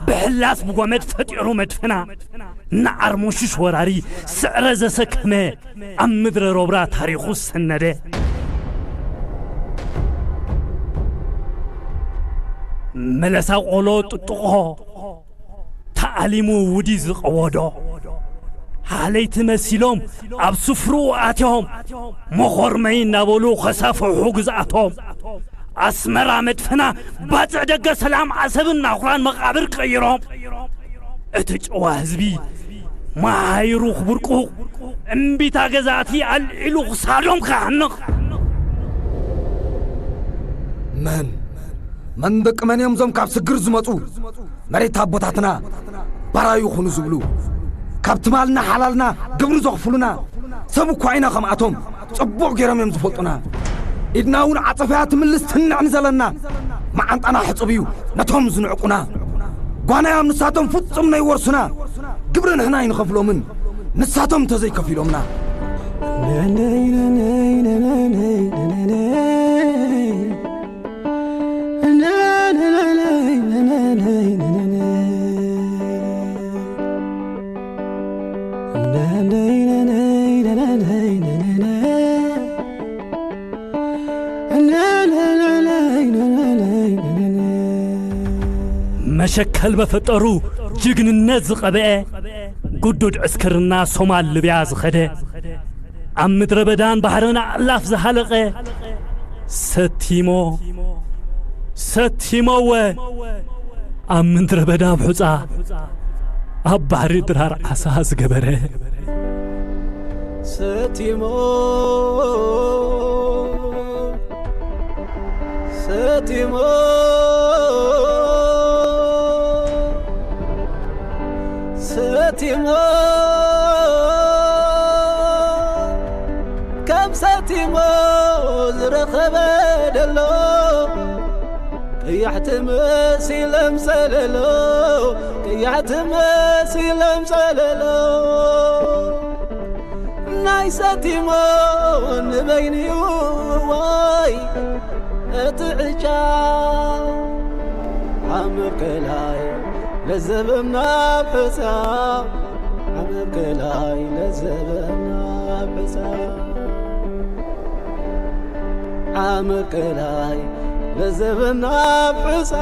ብሕላስ ብጎመድ ፈጢሩ መድፍና፣ ንዓርሞሽሽ ወራሪ ስዕረ ዘሰከመ፣ ኣብ ምድረ ሮብራ ታሪኹ ዝሰነደ፣ መለሳ ቆሎ ጥጥቖ ተኣሊሙ ውዲ ዝቐወዶ፣ ሓለይቲ መሲሎም ኣብ ስፍርኡ ኣትዮም፣ መኾርመይ እናበሉ ከሳፍሑ ግዝኣቶም። ኣስመራ መድፈና ባጽዕ ደገ ሰላም ዓሰብን ናኹራን መቓብር ቀይሮም። እቲ ጨዋ ህዝቢ መሃይሩ ክብርቁ፣ እምቢታ ገዛእቲ ኣልዒሉ ክሳዶም ክሓንቕ። መን፣ መን ደቂ መን እዮም እዞም ካብ ስግር ዝመጹ? መሬት ኣቦታትና ባራዩ ኩኑ ዝብሉ፣ ካብ ትማልና ሓላልና ግብሪ ዘኽፍሉና፣ ሰብ እኳ ኢና ከምኣቶም፣ ጽቡቕ ገይሮም እዮም ዝፈልጡና። ኢድና እውን ዓጸፋያ ትምልስ ትንዕን ዘለና፣ መዓንጣና ሕጹብ እዩ ነቶም ዝንዕቁና። ጓና እዮም ንሳቶም ፍጹም ነይወርሱና፣ ግብሪ ንሕና ኣይንኸፍሎምን ንሳቶም እንተዘይከፊሎምና። መሸከል በፈጠሩ ጅግንነት ዝቐበአ፣ ግዱድ ዕስክርና ሶማል ልብያ ዝኸደ፣ ኣብ ምድረ በዳን ባሕርን ኣእላፍ ዝሃለቐ፣ ሰቲሞ፣ ሰቲሞወ ኣብ ምድረ በዳ ብሑጻ፣ ኣብ ባሕሪ ድራር ዓሳ ዝገበረ። ሰቲሞ፣ ሰቲሞ፣ ሰቲሞ፣ ከም ሰቲሞ ዝረኸበ ደሎ፣ ቀያሕቲ መሲሎም ጸለሎ፣ ቀያሕቲ መሲሎም ጸለሎ። ናይ ሰቲሞ ንበይንዩ ዋይ እቲ ዕጫ። ዓመብ ከላይ ለዘበና ብሕጻ፣ ዓመብ ከላይ ለዘበና ብሕጻ፣ ዓመብ ከላይ ለዘበና ብሕጻ፣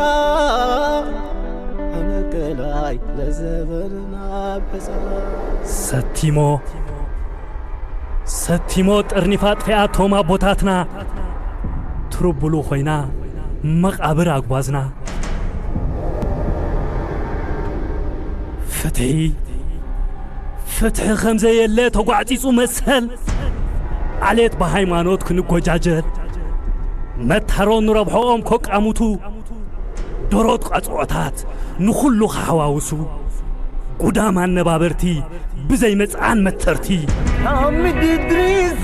ዓመብ ከላይ ለዘበና ብሕጻ። ሰቲሞ፣ ሰቲሞ ጠርኒፋ ኣጥፊኣቶም ኣቦታትና፣ ትርብሉ ኮይና መቓብር ኣጉባዝና። ፍትሒ፣ ፍትሒ ከም ዘየለ ተጓዕጺጹ መሰል፣ ዓሌት ብሃይማኖት ክንጎጃጀል፣ መታሮ ንረብሖኦም ከቃሙቱ፣ ዶሮት ቃጽዖታት ንኹሉ ክሓዋውሱ፣ ጉዳም ኣነባበርቲ ብዘይ መጽዓን መተርቲ። ሓሚድ እድሪስ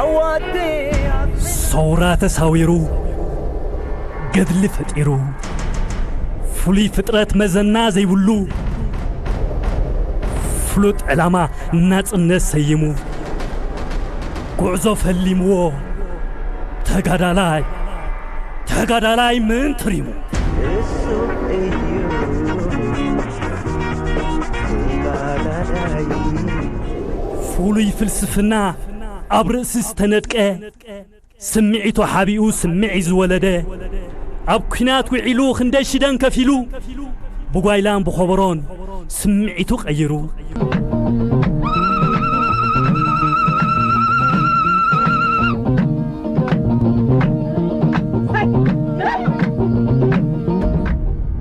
ዓዋተ። ሰውራ ተሳዊሩ፣ ገድሊ ፈጢሩ፣ ፍሉይ ፍጥረት መዘና ዘይብሉ፣ ፍሉጥ ዕላማ ናጽነት ሰይሙ፣ ጉዕዞ ፈሊምዎ፣ ተጋዳላይ፣ ተጋዳላይ ምእንቲ ሪሙ። እሱ እዩ ተጋዳላይ። ፍሉይ ፍልስፍና ኣብ ርእሲ ዝተነድቀ፣ ስምዒቱ ሓቢኡ ስምዒት ዝወለደ፣ ኣብ ኲናት ውዒሉ ክንደይ ሽደን ከፊሉ፣ ብጓይላን ብኾበሮን ስምዒቱ ቀይሩ።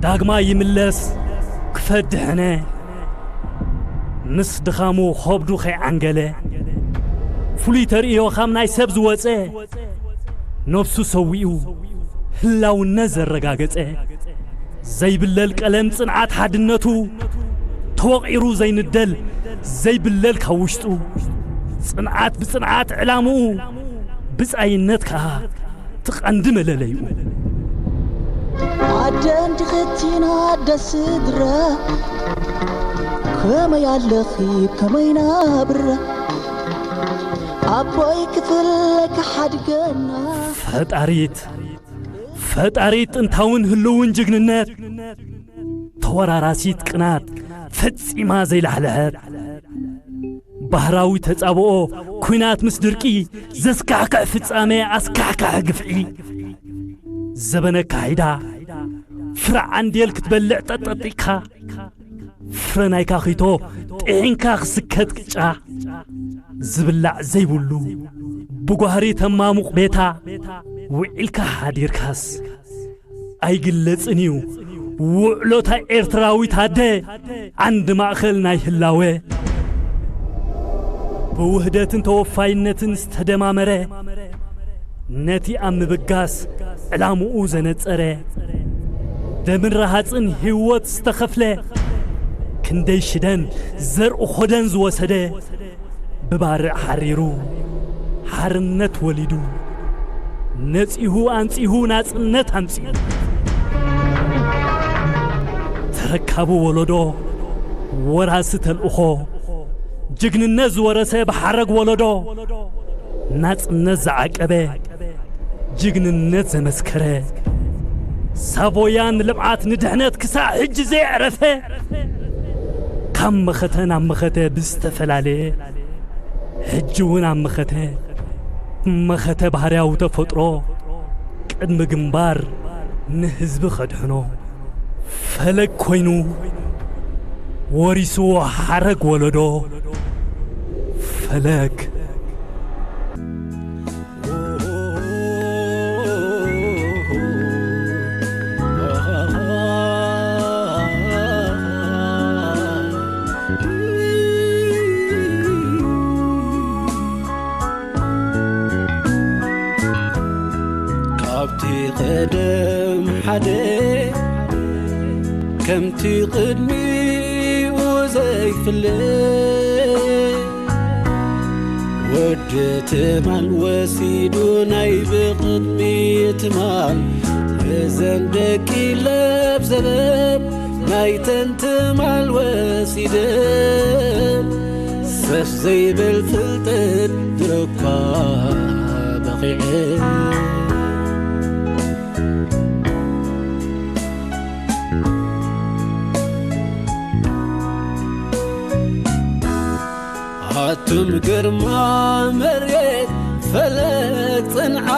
ዳግማይ ይምለስ ክፈድ ሕነ፣ ምስ ድኻሙ ኸብዱ ኸይዓንገለ፣ ፍሉይ ተርእዮ ኻብ ናይ ሰብ ዝወጸ፣ ነብሱ ሰዊኡ ህላውነት ዘረጋገጸ፣ ዘይብለል ቀለም ጽንዓት ሓድነቱ፣ ተወቒሩ ዘይንደል ዘይብለል ካብ ውሽጡ፣ ጽንዓት ብጽንዓት ዕላምኡ፣ ብጻይነት ከኣ እቲ ቀንዲ መለለይኡ። ኣደ እንዲኽቲና ኣደ ስድራ፣ ከመይ ኣለኺ ከመይ ናብራ፣ ኣቦይ ክፍለካ ሓድገና። ፈጣሪት፣ ፈጣሪት ጥንታውን ህልውን ጅግንነት፣ ተወራራሲት ቅናት ፈጺማ ዘይላሕለሐት፣ ባህራዊ ተጻብኦ ኲናት ምስ ድርቂ ዘስካሕክሕ ፍጻሜ ኣስካሕካሒ ግፍዒ፣ ዘበነ ካሒዳ ፍረ ዓንዴል ክትበልዕ ጠጠጢካ፣ ፍረ ናይ ካኺቶ ጥዒንካ ክስከት ቅጫ፣ ዝብላዕ ዘይብሉ ብጓህሪ ተማሙቕ ቤታ፣ ውዒልካ ሓዲርካስ ኣይግለጽን እዩ ውዕሎታ ኤርትራዊት ኣደ፣ ዓንዲ ማእከል ናይ ህላወ። ብውህደትን ተወፋይነትን ዝተደማመረ፣ ነቲ ኣብ ምብጋስ ዕላምኡ ዘነጸረ፣ ደምን ረሃጽን ህይወት ዝተኸፍለ፣ ክንደይ ሽደን ዘርኡ ኾደን ዝወሰደ፣ ብባርዕ ሓሪሩ ሓርነት ወሊዱ፣ ነጺሁ ኣንጺሁ ናጽነት ኣምጺኡ። ተረካቢ ወለዶ፣ ወራሲ ተልእኾ፣ ጅግንነት ዝወረሰ ብሓረግ ወለዶ፣ ናጽነት ዝዓቀበ፣ ጅግንነት ዘመስከረ፣ ሳቮያ ንልምዓት ንድሕነት ክሳዕ ሕጂ ዘየዕረፈ፣ ካብ መኸተ ናብ መኸተ ብዝተፈላለየ፣ ሕጂ እውን ኣብ መኸተ፣ መኸተ ባህርያዊ ተፈጥሮ ቅድሚ ግንባር ንህዝቢ ከድሕኖ ፈለግ ኮይኑ ወሪስዎ ሓረግ ወለዶ ፈለግ። ካብቲ ቀደም ሓደ ከምቲ ቅድሚኡ ዘይፍለ ወዲ ትማል ወሲዱ ናይ ብቕድሚ ትማል እዘን ደቂ ለብዘበን ናይተን ትማል ወሲደ ሰፍ ዘይብል ፍልጠት ድረኳ በኺዐ። ኣቱም ግርማ መሬት ፈለግ ጽንዓት፣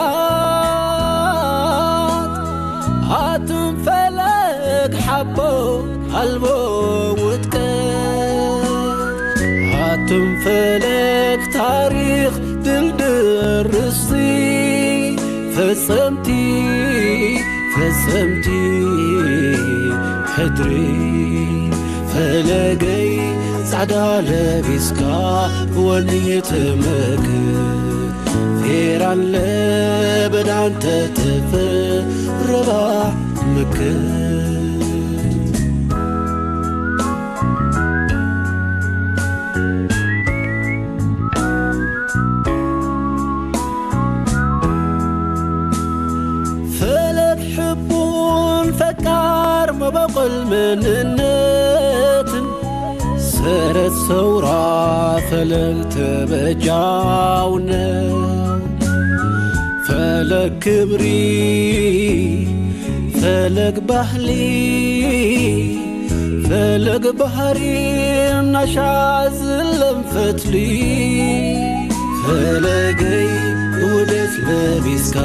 ኣቱም ፈለግ ሓቦ ኣልቦ ውድቀት፣ ኣቱም ፈለግ ታሪኽ ድልድል ርስቲ ፈጸምቲ ፈጸምቲ ሕድሪ ፈለገይ ጻዕዳ ለቢስካ ወኒ ትምክት ፌራን ለበዳን ተትፍረባ ምክት። ፈለግ ሕቡን ፈቃር መበቆል መንነትን ሰረት ሰውራ ፈለግ ተበጃውነት ፈለግ ክብሪ ፈለግ ባህሊ ፈለግ ባህሪ ናሻ ዝለም ፈትሊ ፈለገይ ውደት ለቢስካ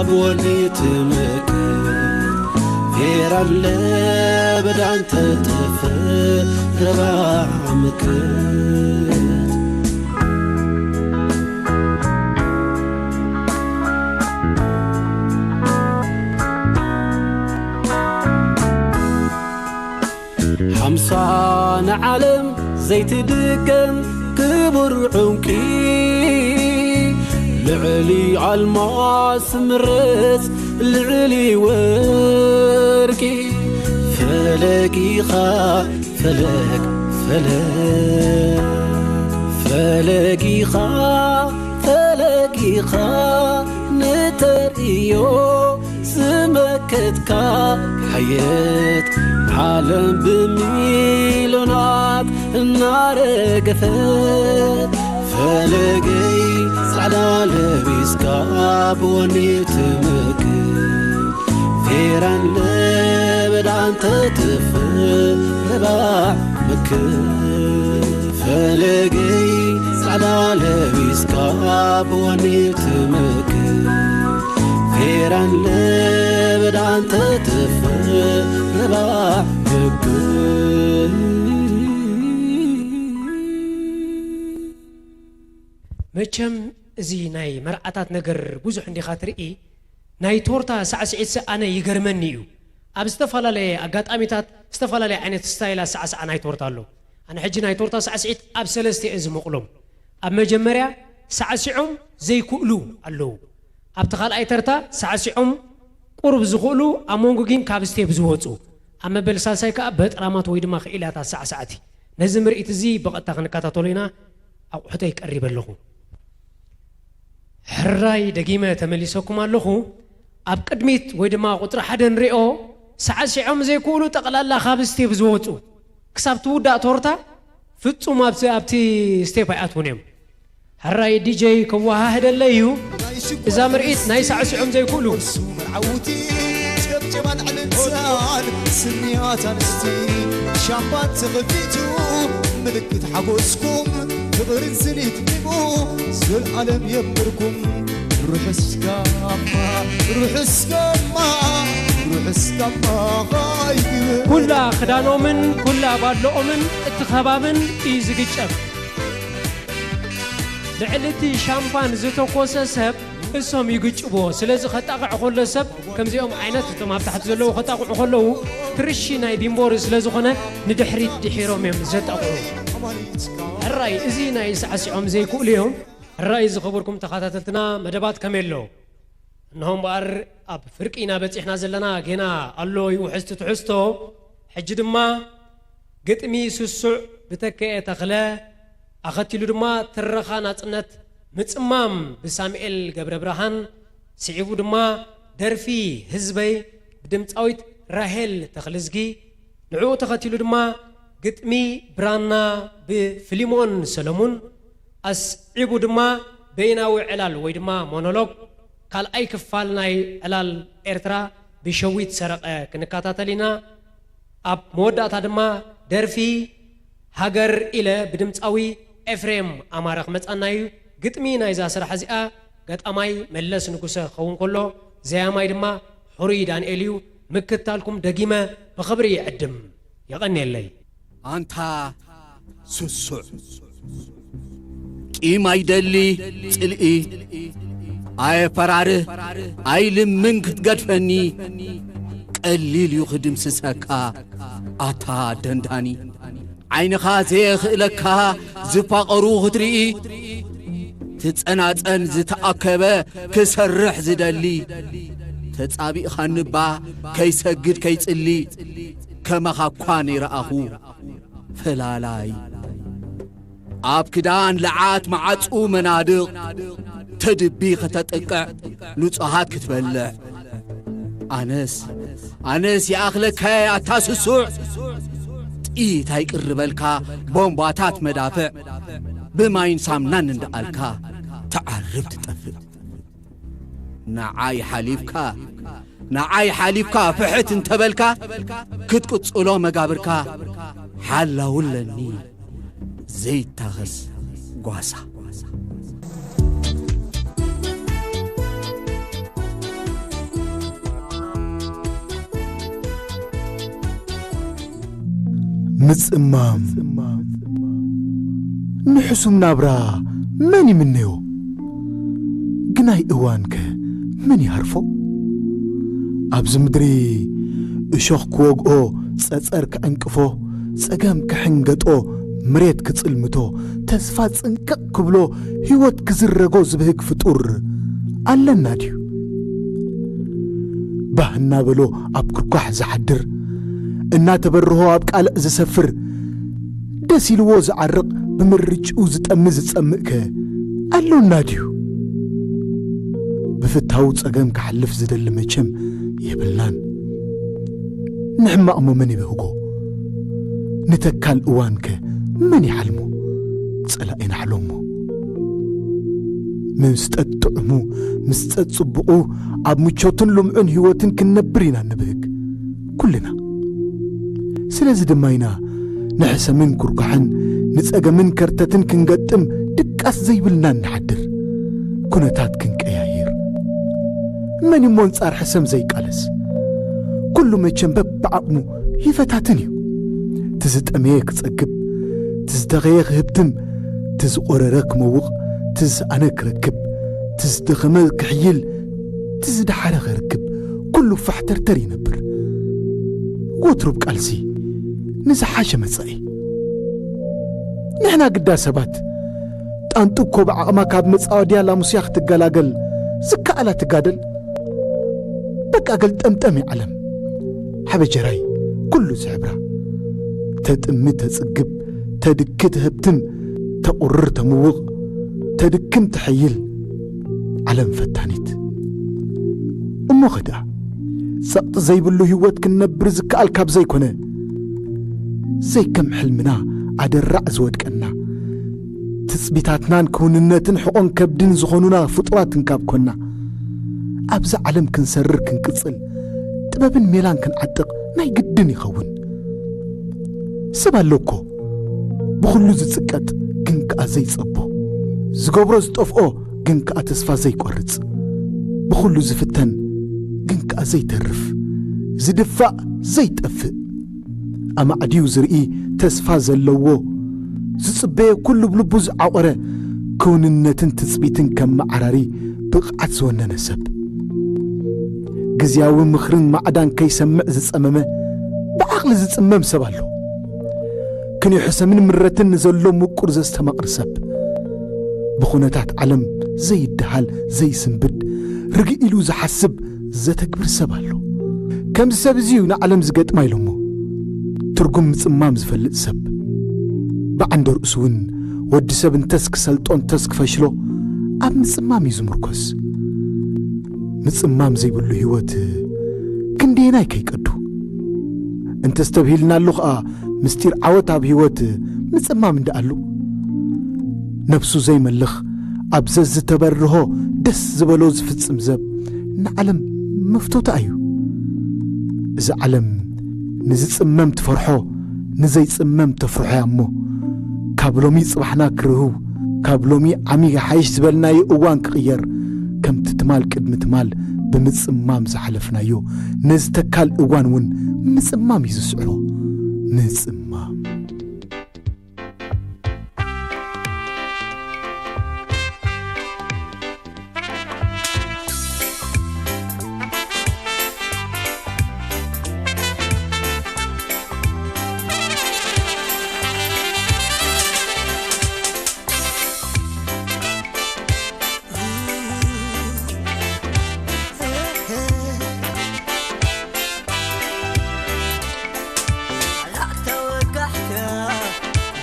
ብወኒ ትምክት ፌራን ለበዳን ተተፈ ረባ ምክት። ሓምሳ ንዓለም ዘይትድገም ክቡር ዕንቂ ልዕሊ ኣልማስ ምረጽ ልዕሊ ወርቂ ፈለጊኻ ፈለግ ፈለግ ፈለጊኻ ፈለጊኻ ንተርእዮ ዝመከትካ ሓየት ዓለም ብሚልዮናት እናረገፈት ፈለገይ ጻዕዳ ለቢስካ ብወኒ ትምክት ፌራን ለበዳን ተትፍረባ ምክት ፈለገይ ጻዕዳ ለቢስካ ብወኒ ትምክት ፌራን ለበዳን ተትፍረባ ምክት። መቸም እዚ ናይ መርዓታት ነገር ብዙሕ እንዲኻ ትርኢ። ናይ ቶርታ ሳዕስዒትሲ ኣነ ይገርመኒ እዩ። ኣብ ዝተፈላለየ ኣጋጣሚታት ዝተፈላለየ ዓይነት ስታይል ኣሰዓስዓ ናይ ቶርታ ኣሎ። ኣነ ሕጂ ናይ ቶርታ ሳዕስዒት ኣብ ሰለስተ እየ ዝመቕሎም። ኣብ መጀመርያ ሳዕሲዖም ዘይክእሉ ኣለዉ። ኣብቲ ካልኣይ ተርታ ሳዕሲዖም ቁሩብ ዝኽእሉ፣ ኣብ መንጎ ግን ካብ ስቴፕ ዝወጹ። ኣብ መበል ሳልሳይ ከኣ በጥራማት ወይ ድማ ክኢላታት ሳዕሳዕቲ። ነዚ ምርኢት እዚ ብቐጥታ ክንከታተሎ ኢና። ኣቑሑተይ ቀሪበ ኣለኹ። ሕራይ ደጊመ ተመሊሰኩም ኣለኹ። ኣብ ቅድሚት ወይ ድማ ቁጽሪ ሓደ ንሪኦ፣ ሳዕሲዖም ዘይክእሉ ጠቕላላ ካብ ስቴፕ ዝወጹ። ክሳብ ትውዳእ ቶርታ ፍጹም ኣብቲ ኣብቲ ስቴፕ ኣይኣትውን እዮም። ሕራይ ዲጀይ ከወሃህደለይ እዩ። እዛ ምርኢት ናይ ሳዕስዖም ዘይክእሉ። መርዓውቲ ጨብጨባን ዕልልታን ስንያት ኣንስቲ ሻምፓን ተኸፊቱ ምልክት ሓጎስኩም ፍቕርን ስኒት ዲሙ ዘልዓለም የንብርኩም። ርሑስ ጋማ ርሑስ ጋማ ርሑስ ጋማ ኻይግበ ኩላ ክዳኖምን ኩላ ባድልኦምን እቲ ከባብን እዩ ዝግጨብ። ልዕሊ እቲ ሻምፓን ዝተኮሰ ሰብ እሶም ይግጭብዎ። ስለዚ ከጣቕዕ ከሎ ሰብ ከምዚኦም ዓይነት እቶም ኣብ ታሕቲ ዘለዉ ከጣቕዑ ከለዉ ትርሺ ናይ ዲምቦሪ ስለ ዝኾነ ንድሕሪት ድሒሮም እዮም ዘጣቕዑ። ሕራይ እዚ ናይ ሳዕሲዖም ዘይክእሉ እዮም። ሕራይ ዝኸበርኩም ተኸታተልትና መደባት ከመይ ኣሎ? እንሆ እምበኣር ኣብ ፍርቂ ኢና በጺሕና ዘለና። ጌና ኣሎ ይውሕዝቲ ትሕዝቶ። ሕጂ ድማ ግጥሚ ስሱዕ ብተከኤ ተኽለ፣ ኣኸቲሉ ድማ ትረኻ ናጽነት ምጽማም ብሳሙኤል ገብረብርሃን፣ ስዒቡ ድማ ደርፊ ህዝበይ ብድምጻዊት ራሄል ተኽልዝጊ፣ ንዕኡ ተኸቲሉ ድማ ግጥሚ ብራና ብፊሊሞን ሰለሙን፣ ኣስዒቡ ድማ በይናዊ ዕላል ወይ ድማ ሞኖሎግ ካልኣይ ክፋል ናይ ዕላል ኤርትራ ብሸዊት ሰረቐ ክንከታተል ኢና። ኣብ መወዳእታ ድማ ደርፊ ሃገር ኢለ ብድምጻዊ ኤፍሬም ኣማረ ክመጻና እዩ። ግጥሚ ናይዛ ስራሕ እዚኣ ገጣማይ መለስ ንጉሰ ክኸውን ከሎ፣ ዘያማይ ድማ ሕሩይ ዳንኤል እዩ። ምክታልኩም ደጊመ ብኽብሪ ይዕድም። የቐንየለይ። ኣንታ ስሱዕ፣ ቂም ኣይደሊ ጽልኢ፣ ኣየፈራርህ ኣይልምን ክትገድፈኒ፣ ቀሊል እዩ ክድምስሰካ ኣታ ደንዳኒ። ዓይንኻ ዘየኽእለካ ዝፋቐሩ ክትርኢ፣ ትጸናጸን ዝተኣከበ ክሰርሕ ዝደሊ፣ ተጻቢእኻኒ እባ ከይሰግድ ከይጽሊ፣ ከማኻ እኳ ነይረኣኹ ፈላላይ። ኣብ ክዳን ለዓት መዓጹ መናድቕ ተድቢ ከተጥቅዕ ንጹሃት ክትበልዕ። ኣነስ ኣነስ ይኣኽለካየ ኣታ ስሱዕ። ጥይት ኣይቅርበልካ ቦምባታት መዳፍዕ ብማይን ሳምናን እንዳኣልካ ትዓርብ ትጠፍእ። ንዓይ ሓሊፍካ ንዓይ ሓሊፍካ ፍሕት እንተበልካ ክትቅጽሎ መጋብርካ ሓላውለኒ ዘይታኸስ ጓሳ። ምጽማም ንሕሱም ናብራ መን ይምነዮ? ግናይ እዋንከ መን ይሃርፎ? ኣብዚ ምድሪ እሾኽ ክወግኦ፣ ጸጸር ክዕንቅፎ፣ ጸገም ክሕንገጦ፣ መሬት ክጽልምቶ፣ ተስፋ ጽንቅቕ ክብሎ፣ ህይወት ክዝረጎ ዝብህግ ፍጡር ኣለና ድዩ? ባህ እናበሎ ኣብ ኩርኳሕ ዝሓድር፣ እናተበርሆ ኣብ ቃልዕ ዝሰፍር፣ ደስ ኢልዎ ዝዓርቕ፣ ብምርጭኡ ዝጠሚ ዝጸምእከ ኣሎና ድዩ? ብፍታው ጸገም ክሓልፍ ዝደሊ መቸም የብልናን። ንሕማቕሞ መን ይብህጎ? ንተካል እዋንከ መን ይሓልሞ? ጸላኢ ናሕሎሞ። ምስ ጠጥዑሙ፣ ምስ ጸጽቡቑ፣ ኣብ ምቾትን ልምዑን ህይወትን ክንነብር ኢና ንብህግ። ኩልና። ስለዚ ድማ ኢና ንሕሰምን ኩርኳሕን፣ ንጸገምን ከርተትን ክንገጥም ድቃስ ዘይብልና እንሓድር። ኩነታት ክንቀያይር። መን እሞ ኣንጻር ሕሰም ዘይቃለስ? ኩሉ መቸም በብዓቕሙ ይፈታትን እዩ። ትዝጠመየ ክጸግብ፣ ትዝደኸየ ክህብትም፣ ትዝቆረረ ክመውቕ፣ ትዝሰኣነ ክረክብ፣ ትዝደኸመ ክሕይል፣ ትዝደሓረ ክርክብ፣ ኩሉ ፋሕተርተር ይነብር። ወትሩ ብቃልሲ ንዝሓሸ መጻኢ። ንሕና ግዳ ሰባት፣ ጣንጡ እኮ ብዓቕማ ካብ መጻወድያ ላሙስያ ክትገላገል ዝከኣላ ትጋደል። በቃ ገልጠምጠም እያ ዓለም። ሓበጀራይ ኩሉ ዝሕብራ። ተጥሚ ተጽግብ፣ ተድኪ ተህብትም፣ ተቑርር ተምውቕ፣ ተድክም ተሐይል ዓለም ፈታኒት። እሞኸ ደኣ ጸቕጢ ዘይብሉ ህይወት ክንነብር ዝከኣል ካብ ዘይኮነ፣ ዘይከም ሕልምና ኣደራዕ ዝወድቀና፣ ትጽቢታትናን ክውንነትን ሕቖን ከብድን ዝኾኑና ፍጡራት እንካብ ኮና፣ ኣብዛ ዓለም ክንሰርር ክንቅጽል፣ ጥበብን ሜላን ክንዓጥቕ ናይ ግድን ይኸውን። ሰብ ኣሎ እኮ፣ ብኹሉ ዝጽቀጥ ግን ከኣ ዘይጸቦ፣ ዝገብሮ ዝጠፍኦ ግን ከኣ ተስፋ ዘይቆርጽ፣ ብኹሉ ዝፍተን ግን ከኣ ዘይተርፍ፣ ዝድፋእ ዘይጠፍእ፣ ኣማዕድዩ ዝርኢ ተስፋ ዘለዎ፣ ዝጽበዮ ኩሉ ብልቡ ዝዓቖረ፣ ክውንነትን ትጽቢትን ከመዓራሪ ብቕዓት ዝወነነ ሰብ። ግዝያዊ ምኽርን ማዕዳን ከይሰምዕ ዝጸመመ፣ ብዓቕሊ ዝጽመም ሰብ ኣሎ። ክንዮ ሕሰምን ምረትን ንዘሎ ምቁር ዘስተማቕር ሰብ። ብኹነታት ዓለም ዘይደሃል ዘይስንብድ፣ ርግእ ኢሉ ዝሓስብ ዘተግብር ሰብ ኣሎ። ከምዚ ሰብ እዚ እዩ ንዓለም ዝገጥማ ኢሎሞ። ትርጉም ምጽማም ዝፈልጥ ሰብ። ብዓንደ ርእሱ እውን ወዲ ሰብ እንተስ ክሰልጦ እንተስ ክፈሽሎ ኣብ ምጽማም እዩ ዝምርኮስ። ምጽማም ዘይብሉ ህይወት ክንደየናይ ከይቀዱ። እንተስተብሂልናሉ ኸኣ ምስጢር ዓወት ኣብ ህይወት ምጽማም እንደኣሉ። ነብሱ ዘይመልኽ ኣብ ዘዝተበርሆ ደስ ዝበሎ ዝፍጽም ዘብ ንዓለም መፍቶታ እዩ። እዛ ዓለም ንዝጽመም ትፈርሖ፣ ንዘይጽመም ተፍርሖ እያ እሞ፣ ካብ ሎሚ ጽባሕና ክርህው፣ ካብ ሎሚ ዓሚ ሓይሽ ዝበልናዮ እዋን ክቕየር፣ ከምቲ ትማል ቅድሚ ትማል ብምጽማም ዝሓለፍናዮ፣ ነዚ ተካል እዋን እውን ምጽማም እዩ ዝስዕሮ። ምጽማም። ራእታ ወጋሕታ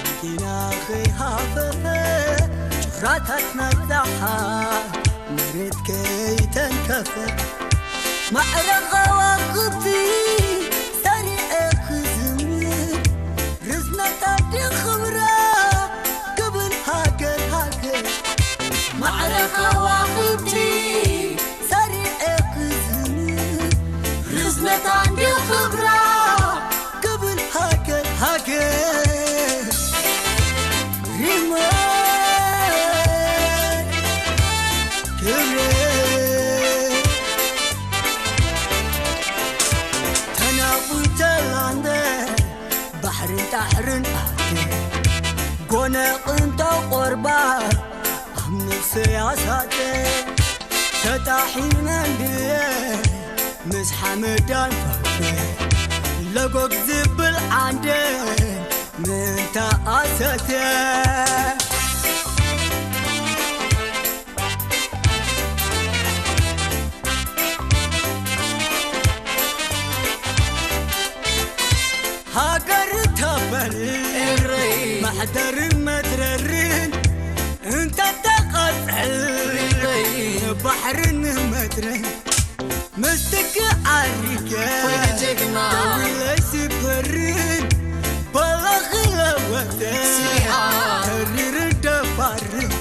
መኪና ከይሃፈፈ፣ ጭፍራታት ናብዛሓ መሬት ከይተንከፈ፣ ማዕረ ከዋኽብቲ ሰሪዐ ክዝምር፣ ርዝነት ኣዲ ክብራ ክብል ሃገር ሃገር። ማዕረ ከዋኽብቲ ሰሪዐ ክዝምር፣ ርዝነት ኣዲ ክብራ ክብል ሃገር ሃገር። ሪመይ ክብረይ ተናዊተ ላንደ ባሕርን ጣሕርን ኣደ፣ ጎነ ቅንቶ ቆርባ ኣብ ነፍሰይ ኣሳደ። ተጣሒነ እንድየ ምስ ሓመዳን ፋፈ፣ ለጎግ ዝብል ዓንደ ምንታ ኣሰተ። ሃገር ተበል ኤረይ፣ ማሕደርን መትረርን እንተተቐጽዕል፣ ኤረይ፣ ንባሕርን ንመትረን ምስትኪ ዓሪገ፣ ወይኒ ጀግና፣ ደዊለይ ስበርን በለኺ ለወጠ፣ ሲኣ፣ ተሪርን ደፋርን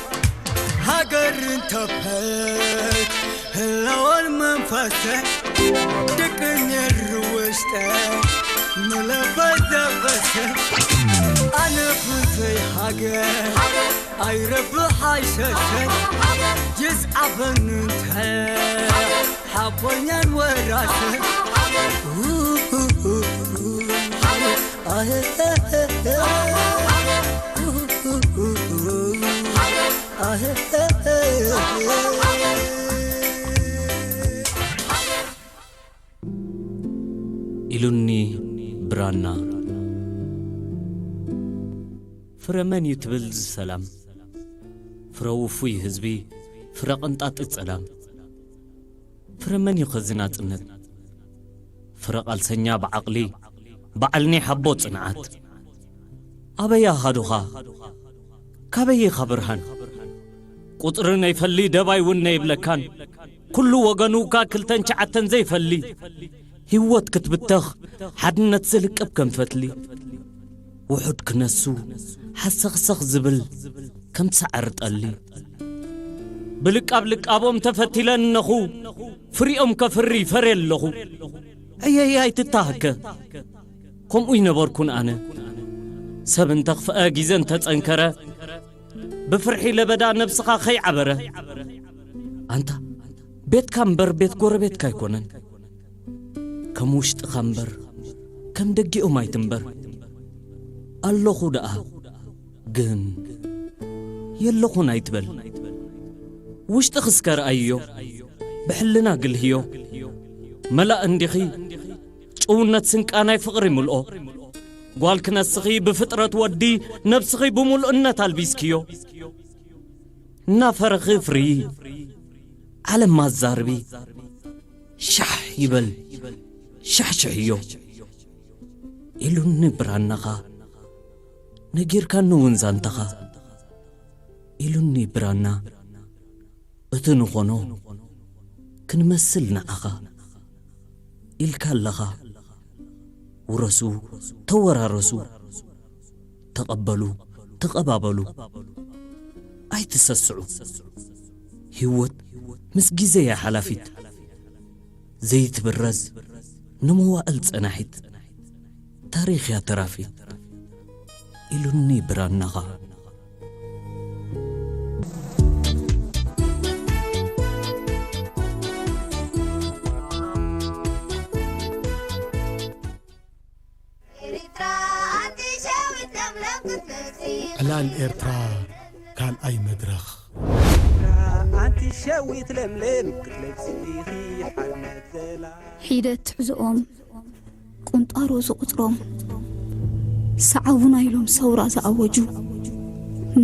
ሃገርን ተብሀት ህላወን መንፈሰ ድቅን የሩ ውሽጠ ንለበ ዘበሰ ኣነ ብዘይ ሃገር ኣይረብሕ ኣይሸሸ ይዝዓበኒ እንተ ሓቦኛን ወራሰ ኢሉኒ ብራና። ፍረ መን እዩ ትብል ዝሰላም? ፍረ ውፉይ ህዝቢ፣ ፍረ ቅንጣጢ ጸላም። ፍረ መን እዩ ኸዚ ናጽነት? ፍረ ቃልሰኛ ብዓቕሊ፣ በዓል ናይ ሓቦ ጽንዓት። ኣበይ ኣኻዱኻ? ካበይ ኢኻ ብርሃን? ቁጽሪ ነይፈሊ ደባይ እውን ነይብለካን። ኩሉ ወገኑ እካ ክልተን ሸዓተን ዘይፈሊ። ህይወት ክትብተኽ፣ ሓድነት ዝልቅብ ከም ፈትሊ። ውሑድ ክነሱ ሓሰኽሰኽ ዝብል ከም ሳዕሪ ጠሊ። ብልቃብ ልቃቦም ተፈቲለ እነኹ ፍሪኦም ከፍሪ ፈርየ ኣለኹ። ዕየይ ኣይትታሃከ። ከምኡ ይነበርኩን ኣነ። ሰብ እንተኽፍአ ግዜ እንተጸንከረ ብፍርሒ ለበዳ ነብስኻ ከይዓበረ። ኣንታ ቤትካ እምበር ቤት ጎረቤትካ ኣይኮነን። ከም ውሽጥኻ እምበር ከም ደጊኦም ኣይትንበር። ኣለኹ ደኣ ግን የለኹን ኣይትበል። ውሽጥኺ እስከ ረኣይዮ ብሕልና ግልህዮ። መላእ እንዲኺ ጭውነት ስንቃ ናይ ፍቕሪ ምልኦ። ጓል ክነስኺ ብፍጥረት ወዲ ነብስኺ ብምሉእነት ኣልቢስክዮ። እናፈረኺ ፍርዪ ዓለም ኣዛርቢ። ሻሕ ይበል ሻሕሽሕዮ ኢሉኒ ብራናኻ። ነጊርካኒ እውን ዛንታኻ ኢሉኒ ብራና። እቲ ንኾኖ ክንመስል ንዓኻ ኢልካ ኣለኻ። ውረሱ ተወራረሱ። ተቐበሉ ተቐባበሉ። ኣይትሰስዑ። ህይወት ምስ ግዜ እያ ሓላፊት። ዘይትብረዝ ንመዋእል ጸናሒት። ታሪኽ እያ ተራፊት ኢሉኒ ብራናኻ። ዕላል ኤርትራ ካልኣይ መድረኽ። ኣንቲ ሸዊት ለምለም ክትለብሲ ኢኺ ሓርነት ዘላ ሒደት ትሕዝኦም ቁንጣሮ ዝቑጽሮም ሰዓቡና ኢሎም ሰውራ ዝኣወጁ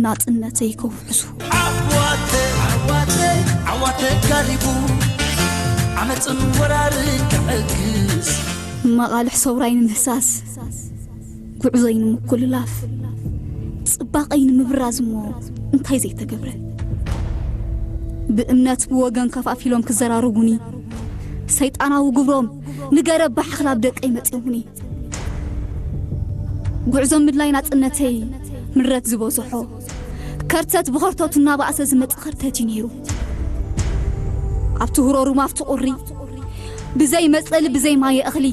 ናጽነተይ ከውሕሱ ዓዋተ ዓዋተ ዓዋተ ጋሪቡ ዓመፅን ወራርን ክዕግስ መቓልሕ ሰውራይ ንምህሳስ ጉዕዞይ ንምኩልላፍ ጽባቐይ ንምብራዝ እሞ እንታይ ዘይተገብረ ብእምነት ብወገን ከፋፊሎም ክዘራርቡኒ ሰይጣናዊ ግብሮም ንገረብ ብሓኽላብ ደቀይ መጺኦምኒ ጉዕዞ ምድላይ ናጽነተይ ምረት ዝበዝሖ ከርተት ብኸርተቱ እናባእሰ ዝመጽእ ኸርተት እዩ ነይሩ ኣብቲ ህሮሩም ኣብቲ ቁሪ ብዘይ መጽለሊ ብዘይ ማየ እኽሊ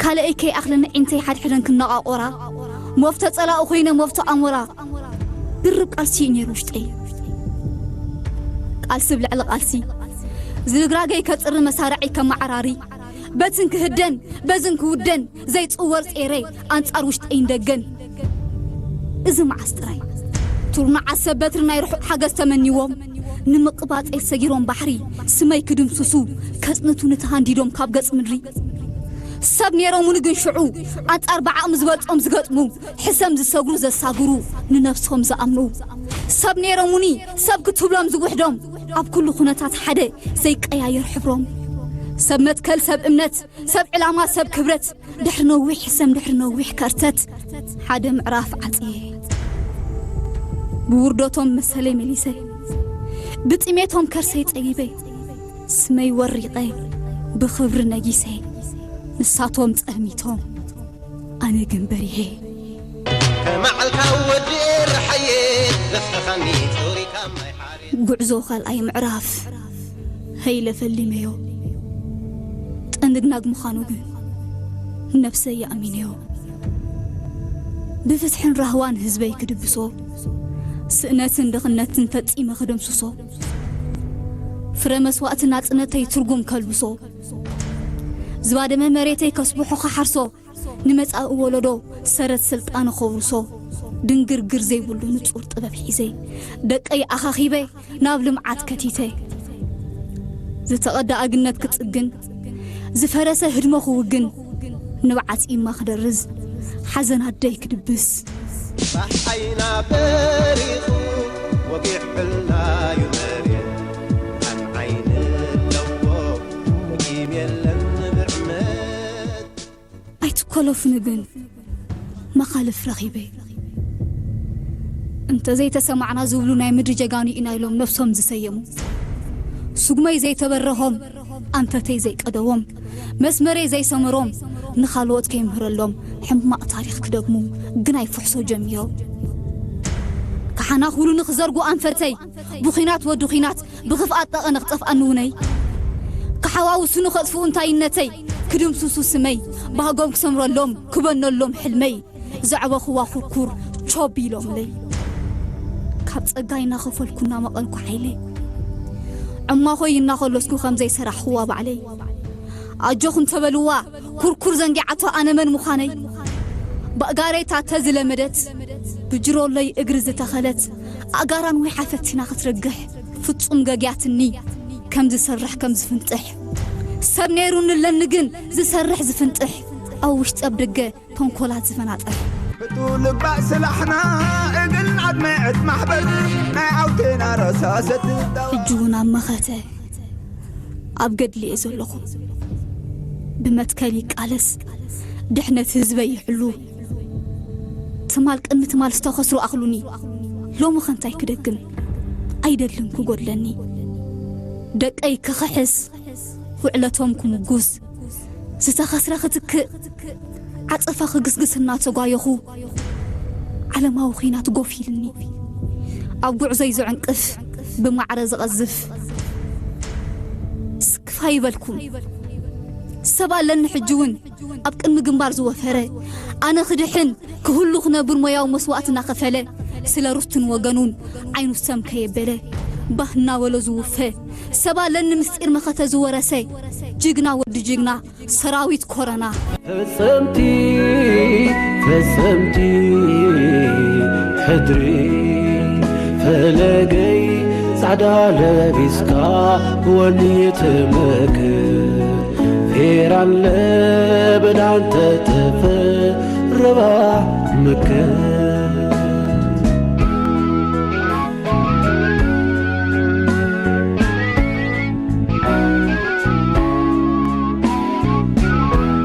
ካልኣይ ከይኣኽለኒ ዒንተይ ሓድሕደን ክነቓቆራ ሞፍተ ጸላኡ ኮይነ ሞፍተ ኣሞራ ድርብ ቃልሲ እዩ ነይሩ ውሽጠይ ቃልሲ ብልዕሊ ቃልሲ ዝርግራገይ ከጽሪ መሳርዐይ ከመዓራሪ በትን ክህደን በዝን ክውደን ዘይጽወር ጼረይ ኣንጻር ውሽጠይን ደገን እዚ መዓስ ጥራይ ቱርናዓት ሰብ በትሪ ናይ ርሑቕ ሓገዝ ተመኒዎም ንምቕባጸይ ሰጊሮም ባሕሪ ስመይ ክድምስሱ ከጽንቱኒ ተሃንዲዶም ካብ ገጽ ምድሪ ሰብ ነይሮምኒ ግን ሽዑ ኣንጻር ብዓቕሚ ዝበልጾም ዝገጥሙ ሕሰም ዝሰግሩ ዘሳግሩ ንነብሶም ዝኣምኑ ሰብ ነይሮምኒ ሰብ ክትብሎም ዝውሕዶም ኣብ ኩሉ ኩነታት ሓደ ዘይቀያየር ሕብሮም ሰብ መትከል ሰብ እምነት ሰብ ዕላማ ሰብ ክብረት ድሕሪ ነዊሕ ሕሰም ድሕሪ ነዊሕ ከርተት ሓደ ምዕራፍ ዓጽየ ብውርደቶም መሰለይ መሊሰ ብጥሜቶም ከርሰይ ጸጊበ ስመይ ወሪቐ ብኽብሪ ነጊሰ ንሳቶም ጸልሚቶም ኣነ ግን በሪሄ ከመዓልካ ወዲ ርሓየ ዘፍተኻኒ ጾሪካ ማይ ሓሪ ጉዕዞ ካልኣይ ምዕራፍ ሀይለ ፈሊመዮ ጠንድግናግ ምዃኑ ግን ነብሰይ የኣሚነዮ ብፍትሕን ራህዋን ህዝበይ ክድብሶ ስእነትን ድኽነትን ፈጺመ ክደምስሶ ፍረ መስዋእቲ ናጽነተይ ትርጉም ከልብሶ ዝባደመ መሬተይ ከስብሖ ክሓርሶ ንመጻኢ ወለዶ ሰረት ስልጣነ ከውርሶ ድንግርግር ዘይብሉ ንጹር ጥበብ ሒዘ ደቀይ ኣኻኺበ ናብ ልምዓት ከቲተ ዝተቐዳ ኣግነት ክጽግን ዝፈረሰ ህድሞ ክውግን ንብዓት ኢማ ክደርዝ ሓዘን ኣደይ ክድብስ ባሕ ዓይና በሪኹ ወጊሕ ሕልናዩ መሬት ኣን ዓይኒ ኣለዎ ቂም የለን ብዕመት ኣይትኮለፉኒ ግን መኻልፍ ረኺበ እንተዘይተሰማዕና ዝብሉ ናይ ምድሪ ጀጋኑ ኢና ኢሎም ነብሶም ዝሰየሙ ስጉመይ ዘይተበረሆም ኣንፈተይ ዘይቀደዎም መስመረይ ዘይሰመሮም፣ ንኻልኦት ከይምህረሎም ሕማቕ ታሪኽ ክደግሙ፣ ግናይ ፍሕሶ ጀሚሮም። ክሓናኹሉኒ ክዘርጉ ኣንፈተይ፣ ብኹናት ወዲ ኹናት፣ ብኽፍኣት ጠቐነ ክጠፍኣኒ ውነይ። ክሓዋውሱኒ ከጥፍኡ እንታይነተይ፣ ክድምስሱ ስመይ፣ ባህጎም ክሰምረሎም ክበነሎም ሕልመይ። ዘዕበኹዋ ኩርኩር ቾብ ኢሎምለይ። ካብ ጸጋይ እናኸፈልኩ እናመቐልኩ ሓይለይ፣ ዕማኾይ እናኸለስኩ ከም ዘይሰራሕኹዋ ባዕለይ። ኣጆኹም ተበልዋ ኩርኩር ዘንጊዓቶ ኣነ መን ምዃነይ። ብኣጋረይታ ተዝለመደት፣ ብጅሮለይ እግሪ ዝተኸለት፣ ኣእጋራን ወይሓ ፈቲና ክትረግሕ ፍጹም ገግያትኒ። ከም ዝሰርሕ ከም ዝፍንጥሕ ሰብ ነይሩኒ ኣለኒ ግን ዝሰርሕ ዝፍንጥሕ፣ ኣብ ውሽጢ ኣብ ደገ ተንኮላት ዝፈናጥር። ብጡ ልባእ ስላሕና እግል ኣድመዐት ማሕበር ናይ ዓውቴና ረሳሰት። ሕጂ እውን ኣብ መኸተ ኣብ ገድሊ እየ ዘለኹ። ብመትከል ይቃለስ፣ ድሕነት ህዝበይ ይሕሉ። ትማል ቅድሚ ትማል ዝተኸስሩ ኣኽሉኒ። ሎሚ ኸ እንታይ ክደግም? ኣይደልን ክጎድለኒ። ደቀይ ክኽሕስ፣ ውዕለቶም ክምጉስ፣ ዝተኸስረ ክትክእ፣ ዓጸፋ ክግስግስ እናተጓየኹ፣ ዓለማዊ ኹናት ጎፍ ኢልኒ። ኣብ ጉዕዞይ ዝዕንቅፍ፣ ብማዕረ ዝቐዝፍ። ስክፍ ኣይበልኩን። ሰብ ኣለኒ ሕጂ እውን ኣብ ቅድሚ ግንባር ዝወፈረ። ኣነ ክድሕን ክህሉ ክነብር ሞያዊ መስዋእቲ እናኸፈለ፣ ስለ ርስቱን ወገኑን ዓይኑ ሰም ከየበለ፣ ባህ እናበሎ ዝውፈ። ሰብ ኣለኒ ምስጢር መኸተ ዝወረሰ፣ ጅግና ወዲ ጅግና፣ ሰራዊት ኮረና። ፈጸምቲ፣ ፈጸምቲ ሕድሪ ፈለገይ ጻዕዳ ለቢስካ ወኒ ትመክር። ፌራን ለበዳን ተተፈረባ ምክር።